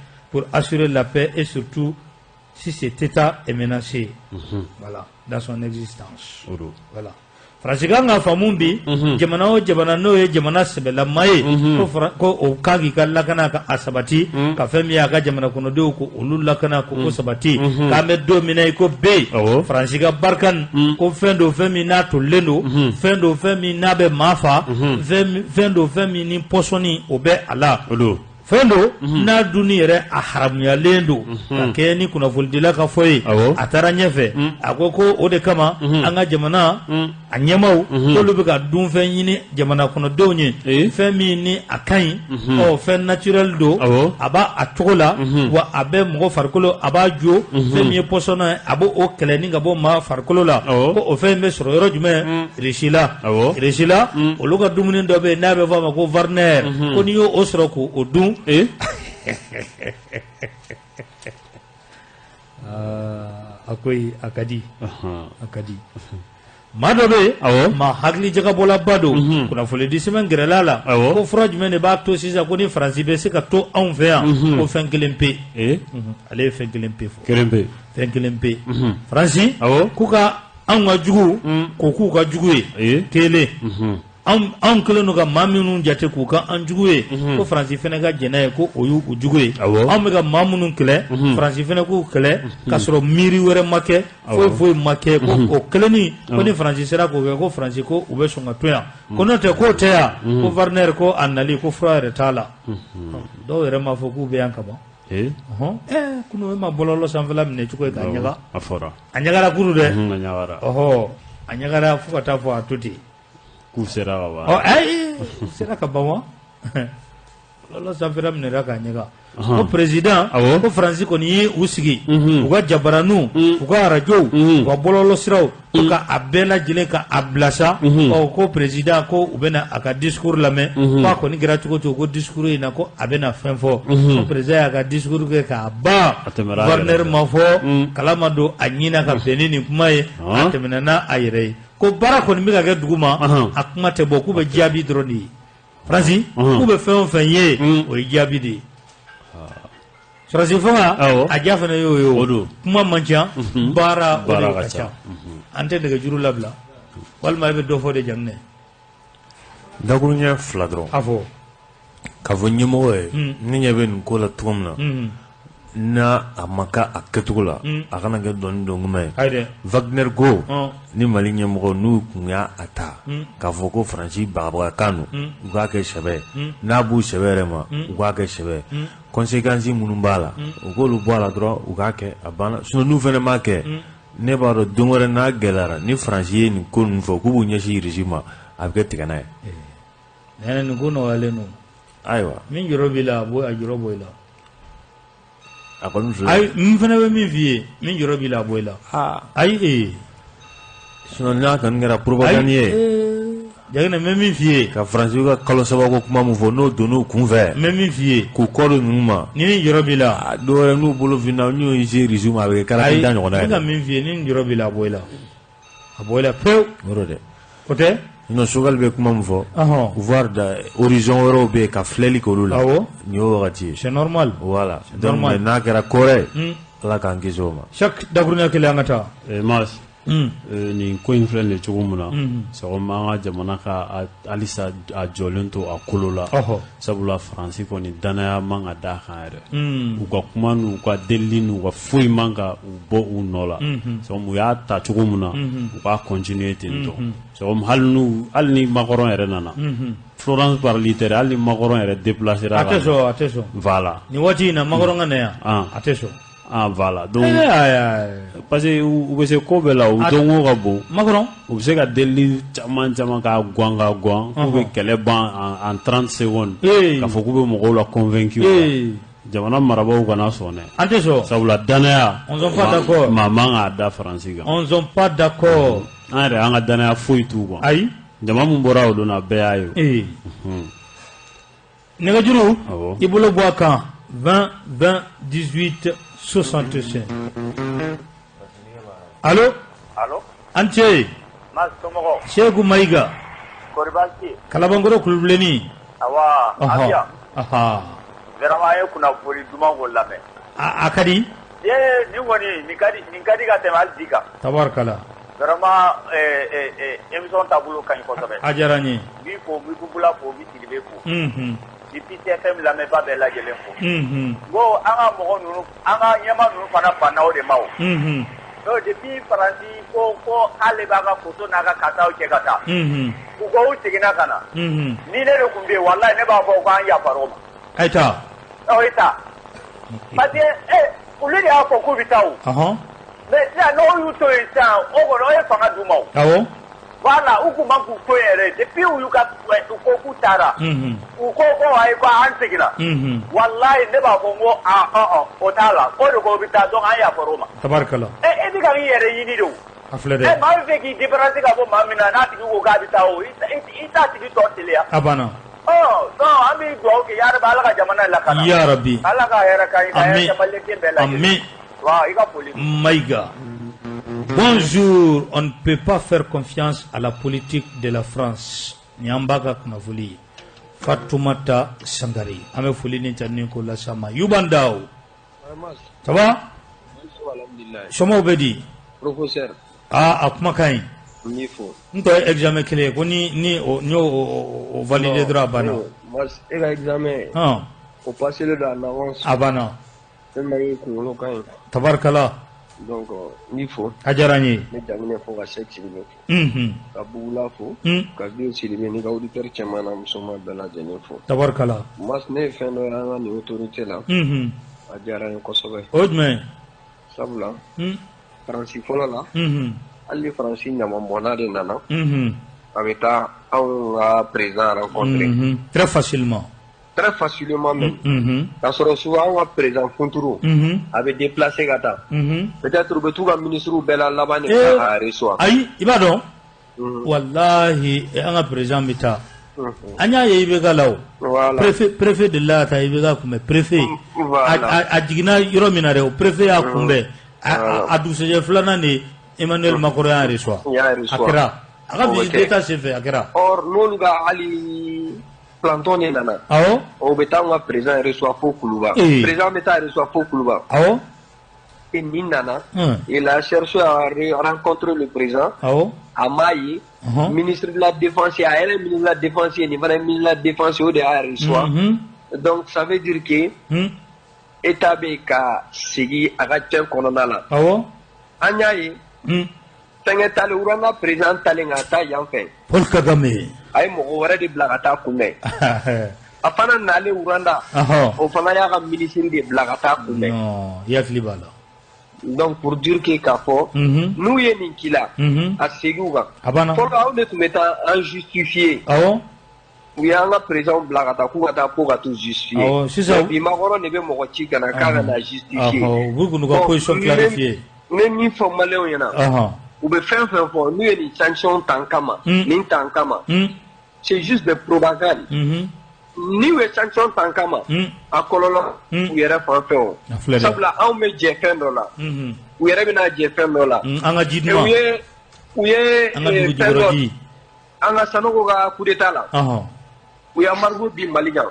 la paix et surtout si cet État est menacé, voilà, dans son existence. Voilà. Faransi kan ka faamu bi, jamana o jamana n'o ye jamana sɛbɛlama ye, ko o kan k'i ka lakana ka a sabati, ka fɛn min ye a ka jamana kɔnɔdenw ko olu lakana ko sabati. K'an bɛ don min na i ko bi, Faransi ka Barkhane ko fɛn don, fɛn min n'a tolilen don, fɛn don, fɛn min n'a bɛ maa fa, fɛn don, fɛn min ni pɔsɔni o bɛ a la. Fɛn don n'a dunni yɛrɛ a haramuyalen don ka kɛ ni kunnafonidila ka fɔ ye. A taara ɲɛfɛ, a ko ko o de kama an ka jamana a ɲɛmaaw k'olu bɛ ka dunfɛn ɲini jamana kɔnɔdenw ye, fɛn min ni a ka ɲi, ɔ fɛn naturel don, a b'a a cogo la, wa a bɛ mɔgɔ farikolo a b'a jo, fɛn min ye pɔsɔnɔ ye, a b'o kɛlɛ ni ka bɔ maa farikolo la. Ko o fɛn in bɛ sɔrɔ yɔrɔ jumɛn? Irisi la. Irisi la, olu ka dumuni dɔ bɛ yen n'a bɛ fɔ a ma ko Wagner, ko n'i y'o sɔrɔ k'o dun. A ko a ka di, a ka di. Maa dɔ bɛ yen, maa hakili jagabɔlaba don, kunnafonidi sɛbɛn gɛrɛla la, ko fura jumɛn de b'a to sisan ko ni Faransi bɛ se ka to anw fɛ yan? Ko fɛn kelen pe. Ale ye fɛn kelen pe fɔ. Fɛn kelen pe. Faransi k'u ka anw ka jugu k'o k'u ka jugu ye kelen. Anw kɛlen don ka maa minnu jate k'u ka an jugu ye, ko Faransi fana ka jɛn n'a ye ko o y'u jugu ye. Anw bɛ ka maa minnu kɛlɛ, Faransi fana k'u kɛlɛ, k'a sɔrɔ miiri wɛrɛ ma kɛ, foyi foyi ma kɛ. Ko o kelenni, ko ni Faransi sera k'o kɛ, ko Faransi ko u bɛ sɔn ka to yan. Ko n'o tɛ, k'o tɛ yan, ko Wagner ko a nali ko fura yɛrɛ t'a la. Dɔw yɛrɛ m'a fɔ k'u bɛ yan ka ban. Kunun e ma bɔlɔlɔ sanfɛla minɛ cogo ye k'a ɲaga. A fɔra. A ɲagara kuru dɛ. Ɔhɔ, a ɲagara fo ka taa fɔ a to ten. K'u sera ka ban. Ɔ ayi, u sera ka ban wa? Bɔlɔlɔ sanfɛla minɛra k'a ɲaga. Ko président, ko Faransi kɔni ye u sigi u ka jabaraninw, u ka arajow, u ka bɔlɔlɔ siraw, ko ka a bɛɛ lajɛlen ka a bila sa. Ɔ ko président ko u bɛna a ka discours lamɛn, k'a kɔni kɛra cogo cogo, ko discours in na ko a bɛna fɛn fɔ. Ko président y'a ka discours kɛ k'a ban, Wagner ma fɔ, kala ma don a ɲin na ka bɛn ni nin kuma ye, a tɛmɛna n'a a yɛrɛ ye. Ko baara kɔni bɛ ka kɛ dugu ma, a kuma tɛ bɔ, k'u bɛ jaabi dɔrɔn de ye. Faransi k'u bɛ fɛn o fɛn ye, o ye jaabi de ye. Sɔrɔdasi fanga a diya fana y'o ye, o kuma man ca, baara o de ka ca. An tɛ nɛgɛjuru labila, walima e bɛ dɔ fɔ de Jaginɛ? Dakuruɲɛ fila dɔrɔn. A fɔ. K'a fɔ ɲɛmɔgɔ ye, ne ɲɛ bɛ nin ko la cogo min na, n'a a ma kɛ a kɛcogo la, a kana kɛ dɔnni dɔnkuma ye. Wagner ko ni Mali ɲɛmɔgɔ n'u tun y'a ta k'a fɔ ko Faransi bagabagakan don, u k'a kɛ sɛbɛ ye. N'a b'u sɛbɛ yɛrɛ ma, u k'a kɛ sɛbɛ ye. Conséquences minnu b'a la, u k'olu bɔ a la dɔrɔn, u k'a kɛ, a banna. Sinon n'u fana m'a kɛ, ne b'a dɔn don wɛrɛ n'a gɛlɛyara, ni Faransi ye nin ko ninnu fɔ k'u b'u ɲɛsin Russie ma, a bɛ kɛ tigɛna ye. Nin ko nɔgɔyalen don. Ayiwa. Min jɔrɔ b'i la, a jɔrɔ bɔ i la. A kɔni filɛ. Ayi, n fana bɛ min f'i ye, min jɔrɔ b'i la, a bɔ i la. Ayi ee. Sinon n'a kɔni kɛra propagande ye. Jaginɛ, n bɛ min f'i ye. Ka Faransiw ka kalo saba ko kuma min fɔ, n'o donn'u kun fɛ. N bɛ min f'i ye. K'u kɔ don ninnu ma. Ni nin jɔrɔ b'i la. Dɔw wɛrɛ n'u bolo finna, n'u y'u se Russie ma, a bɛ kɛ karakada ɲɔgɔnna ye. Ayi, n bɛ ka min f'i ye, ni nin jɔrɔ b'i la, a bɔ i la. A bɔ i la pewu. O don dɛ. O tɛ? Sinon Choguel bɛ kuma min fɔ. Voir horizon wɛrɛw bɛ yen ka filɛli k'olu la. Awɔ. Nin y'o wagati ye. C'est normal. Voilà. Donc n'a kɛra ko wɛrɛ ye. Ala k'an kisi o ma. Chaque dakuruɲɛ kelen, an ka taa. Mas. Nin ko in filɛ nin ye cogo min na, sɔgɔma an ka jamana ka halisa a jɔlen to a kolo la, sabula Faransi kɔni danaya man ka d'a kan yɛrɛ. U ka kuma n'u ka delili n'u ka foyi man ka u bɔ u nɔ la. Sɔgɔma u y'a ta cogo min na, u k'a continuer ten tɔ. Sɔgɔma hali ni Macron yɛrɛ nana, Florence Parly tɛ dɛ, hali ni Macron yɛrɛ déplacera. A tɛ sɔn, a tɛ sɔn. Voilà. Nin waati in na Macron ka na yan, a tɛ sɔn. Ah voilà, donc parce que u bɛ se ko bɛɛ la, u dɔnko ka bon. Macron u bɛ se ka delili caman caman k'a guwan ka guwan, k'u bɛ kɛlɛ ban en 30 secondes, k'a fɔ k'u bɛ mɔgɔw la convaincu. Jamana marabaaw kana sɔn dɛ. An tɛ sɔn. Sabula danaya. On sont pas d'accord. Maa man k'a da Faransi kan. On sont pas d'accord. An yɛrɛ an ka danaya foyi t'u kan. Ayi. Jama min bɔra o don na, bɛɛ y'a ye. Nɛgɛjuru, i bolo bɔ a kan, 20 20 18 65. Allo? Allo? An ce. Mas somɔgɔw? Seku Mayiga. Kɔri baasi tɛ yen? Kalabankɔrɔ kulubilenni. Awa, an bɛ yan. Vraiment an ye kunnafoni duman k'o lamɛn. A ka di? Ee nin kɔni nin ka di, nin ka di ka tɛmɛ hali bi kan. Tabarikala. Vraiment émission taabolo ka ɲi kosɛbɛ. A diyara n ye. N b'i fo, n bɛ Bubula fo, n bɛ Sidibe fo. Unhun. N bɛ PCFM lamɛnbaa bɛɛ lajɛlen fo. Unhun. N ko an ka mɔgɔ ninnu, an ka ɲɛmaa ninnu fana banna o de ma o. Unhun. Donc depuis Faransi ko ko k'ale b'a ka photo n'a ka cartes cɛ ka taa. Unhun. U ko u seginna ka na. Unhun. Ni ne de tun bɛ yen, walahi ne b'a fɔ k'an yafara o ma. Ayi taa. aw ye taa parce que olu de y'a fɔ k'u bɛ taa o. Mais sisan n'aw y'u to yen sisan, o kɔni o ye fanga d'u ma o. Voilà, u kun man k'u to yen yɛrɛ depuis u y'u ka u ko k'u taara. U ko ko ayi, ko an seginna. Walayi, ne b'a fɔ n ko aa ɔn o t'a la, o de ko bɛ taa, donc an yafar'o ma. Tabarikala. E bɛ ka i yɛrɛ ɲini de o. A filɛ dɛ. Maa bɛ fɛ k'i débarrasser ka bɔ maa min na, n'a tigi ko k'a bɛ taa o, i t'a tigi tɔ teliya. A banna. Ɔ donc an bɛ dugawu kɛ, yarabi Ala ka jamana in lakana. Yarabi. Ala ka hɛrɛ k'an ye, ka hɛrɛ kɛ maliyɛn bɛɛ lajɛlen. Amin. Wa i ka foli. Maïga. Bonjour, on ne peut pas faire confiance à la politique de la France. Ni an b'a ka kunnafoli ye. Fatoumata Sangare. An bɛ foli ni tanuni ko las'a ma. Yuban Daw. Ça va? Somɔgɔw bɛ di? Professeur. Aa, a kuma ka ɲi. N b'i fo. N tɔ ye examen kelen ye ko ni o n y'o o valider dɔrɔn, a banna. E ka examen. O passé le don en avance. A banna. Tellement i kunkolo ka ɲi. Tabarikala. Donc n b'i fo. A diyara n ye. N bɛ Jaminɛ fo, ka Sɛki Sidibe fo. Ka Bugula fo. Ka Vieux Sidibe n'i ka auditeur cɛman n'a musoman bɛɛ lajɛlen fo. Tabarikala. Mas, ne ye fɛn dɔ ye an ka nin autorité la. A diyara n ye kosɛbɛ. O ye jumɛn ye? Sabula. Faransi fɔlɔ la. Hali ni Faransi ɲamanbɔnna de nana. A bɛ taa anw ka président rencontrer. Très facilement. Très facilement même. K'a sɔrɔ souvent anw ka président kunturu. A bɛ déplacer ka taa. Peut-être u bɛ t'u ka ministres bɛɛ la laban de ka reçoit. Ayi, i b'a dɔn. Walahi, an ka président bɛ taa. An y'a ye IBK la o. Préfet de la ka taa IBK kunbɛn, préfet. A jiginna yɔrɔ min na dɛ, o préfet y'a kunbɛn. A dugusɛjɛ filanan de Emmanuel Macron y'a reçoit. A kɛra. A ka visite d'État senfɛ, a kɛra. Or n'olu ka hali planton de nana. Awɔ. O bɛ taa anw ka président reçoit fo Kuluba. Président bɛ taa reçoit fo Kuluba. Awɔ. Et nin nana. Il a cherché à rencontrer le président. Awɔ. A m'a ye. Ministre de la Défense, a yɛrɛ ministre de la Défense ye, nin fana ye ministre de la Défense, o de y'a reçoit. Donc ça veut dire que État bɛ ka segin a ka tiɲɛ kɔnɔna la. Awɔ. An y'a ye. Fɛnkɛ talen, Rwanda président talen ka taa yan fɛ. Paul Kagame. A ye mɔgɔ wɛrɛ de bila ka taa kunbɛn. A fana nalen Rwanda. O fana y'a ka ministre de bila ka taa kunbɛn. Non, i hakili b'a la. Donc pour dire que k'a fɔ. N'u ye nin k'i la. A segin u kan. A banna. Fɔlɔ, anw de tun bɛ taa an justifier. Awɔ. U y'an ka président bila ka taa k'u ka taa ko ka t'u justifier. Awɔ, sisan. Bi Macron de bɛ mɔgɔ ci ka na k'a ka na justifier. U b'u k'u ka position clarifier. N bɛ min fɔ maliyɛnw ɲɛna. U bɛ fɛn fɛn fɔ, n'u ye nin sanction ta n kama. Nin ta n kama. C'est juste des propagandes. Ni u ye sanction ta n kama. A kɔlɔlɔ u yɛrɛ fan fɛ o. Sabula anw bɛ jɛ fɛn dɔ la. U yɛrɛ bɛna jɛ fɛn dɔ la. An ka ji duman. U ye an ka dugu jukɔrɔ ji. An ka Sanogo ka coup d'état la. U ye embargo bin Mali kan.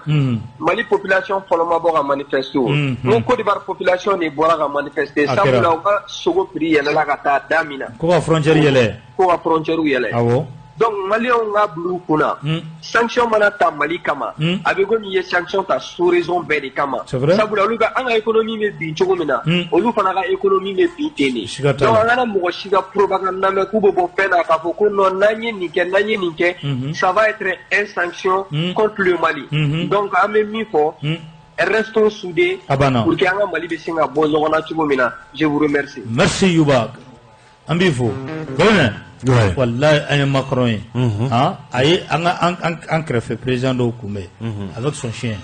Mali population fɔlɔ ma bɔ ka manifester o. N ko Côte d'Ivoire population de bɔra ka manifester. Sabula u ka sogo prix yɛlɛla ka taa da min na. Ko ka frontière yɛlɛ. Ko ka frontière yɛlɛ. Awɔ. Donc maliyɛnw ka bila u kunna. Sanction mana ta Mali kama. A bɛ komi i ye sanction ta sous-région bɛɛ de kama. C'est vrai. Sabula olu ka an ka économie bɛ bin cogo min na. Olu fana ka économie bɛ bin ten de. Siga t'a la. Donc an kana mɔgɔ si ka propagande lamɛn k'u bɛ bɔ fɛn na k'a fɔ ko non, n'an ye nin kɛ, n'an ye nin kɛ. Ça va être une sanction contre le Mali. Donc an bɛ min fɔ. Restons soudés. A banna. Pour que an ka Mali bɛ se ka bɔ ɲɔgɔn na cogo min na. Je vous remercie. Merci Yuba. An b'i fo. Gawune. Wallahi, an ye Macron ye. A ye an ka an kɛrɛfɛ président dɔw kunbɛn. Avec son chien.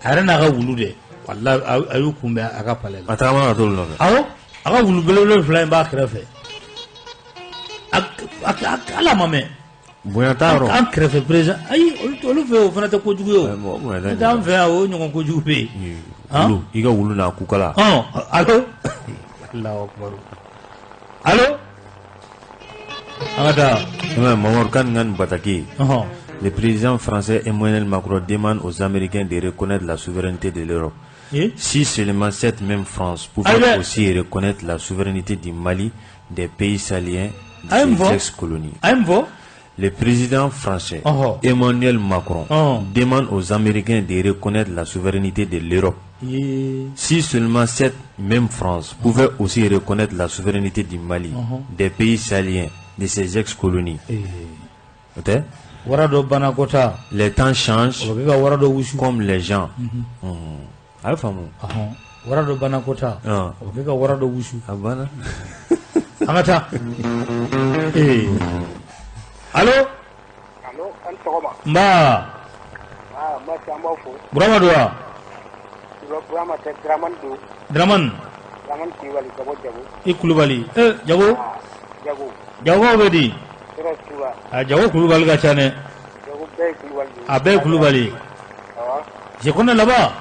A yɛrɛ n'a ka wulu dɛ. Wallahi, a y'u kunbɛn a ka palais la. A tagama ka t'olu nɔfɛ. Awɔ. A ka wulu belebele fila in b'a kɛrɛfɛ. Ala ma mɛn. Bonya t'a yɔrɔ. An kɛrɛfɛ président, ayi, olu fɛ, o fana tɛ kojugu ye o. N'o tɛ, an fɛ yan, o ɲɔgɔn kojugu bɛ yen. Wulu, i ka wulu n'a kukala. Allo. Allahu akbar. Allo. An ka taa. Mamadu Kan Ngan Bataki. Le président français Emmanuel Macron demande aux Américains de reconnaître la souveraineté de l'Europe. Si seulement cette même France pouvait aussi reconnaître la souveraineté du Mali, des pays sahéliens, de ses ex-colonies. Le président français Emmanuel Macron demande aux Américains de reconnaître la souveraineté de l'Europe. Si seulement cette même France pouvait aussi reconnaître la souveraineté du Mali, des pays sahéliens, de ses ex-colonies. O tɛ? Wara dɔ banakɔtaa. Les temps changent. O bɛ kɛ ka wara dɔ wusu. Comme les gens. A bɛ faamu. Wara dɔ banakɔtaa. O bɛ kɛ ka wara dɔ wusu. A banna. An ka taa. Ee. Allo. Allo, a ni sɔgɔma. Nba. Aa Masi an b'aw fo. Burama don wa? Burama tɛ Dramani don. Dramani. Dramani Kulubali ka bɔ Jago. I Kulubali. Ee Jago. Jago. Jagokaw bɛ di? Tɔɔrɔ t'u la. A Jago Kulubali ka ca dɛ. Jago bɛɛ ye Kulubali de ye. A bɛɛ ye Kulubali ye. Awɔ. Jekɔnɛ laban.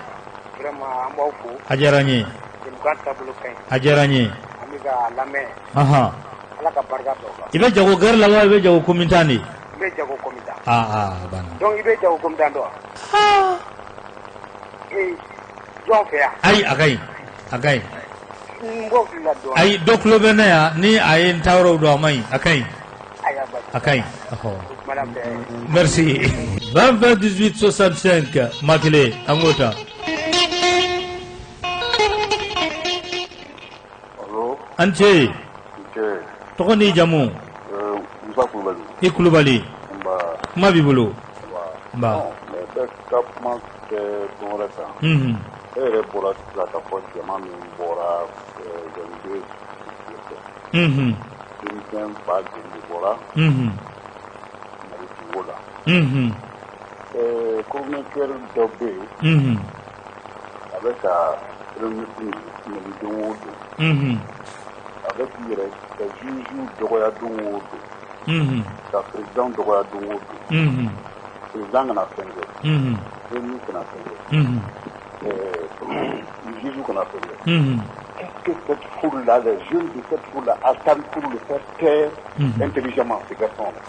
Vraiment an b'aw fo. A diyara n ye. Jɛmukan taabolo ka ɲi. A diyara n ye. An bɛ k'a lamɛn. Anhan. Ala ka barika don aw la. I bɛ Jago gɛrɛ la wa i bɛ Jago komintan de? N bɛ Jago komintan. Aa aa a banna. Donc i bɛ Jago komintan dɔn wa? Aa. Ee jɔn fɛ yan. Ayi a ka ɲi a ka ɲi. N b'o fili la dɔɔnin. Ayi dɔ tulo bɛ ne yan ni a ye n taayɔrɔw dɔn a man ɲi a ka ɲi. A ka ɲi. Merci. 20 20 18 65 maa kelen an k'o ta. Allo. A ni ce. Nse. Tɔgɔ n'i jamu. Musa Kulubali. I Kulubali. Nba. Kuma b'i bolo. Nba. Ne bɛ ka kuma kɛ fɛn wɛrɛ kan. Unhun. E yɛrɛ bɔra sisan k'a fɔ jama min bɔra 22 fɛ. Unhun. Denmisɛn ba joli de bɔra. Unhun. Mali kunko la. Unhun. Ɛɛ chroniqueur dɔ bɛ yen. Unhun. A bɛ ka premier ministre nɛni don o don. Unhun. A bɛ k'i yɛrɛ ka juge dɔgɔya don o don. Unhun. Ka président dɔgɔya don o don. Unhun. Président kana fɛn kɛ. Unhun. Premier ministre kana fɛn kɛ. Unhun. Ɛɛ juge kana fɛn kɛ. Unhun. Est-ce que cette foule-là, les jeunes de cette foule-là attendent pour le faire taire intelligemment, ces garçons-là?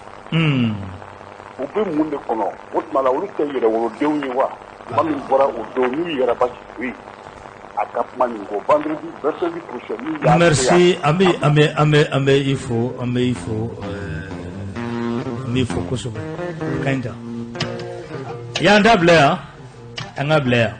U bɛ mun de kɔnɔ o tuma la olu tɛ yɛrɛwolodenw ye wa? Jama min bɔra o don n'u yɛrɛ basi to yen a ka kuma nin kɔ vendredi mercredi prochain n'u y'a Merci an bɛ an bɛ an bɛ an bɛ i fo an bɛ i fo an b'i fo kosɛbɛ ka ɲi tan. Y'an ta bila yan an ka bila yan.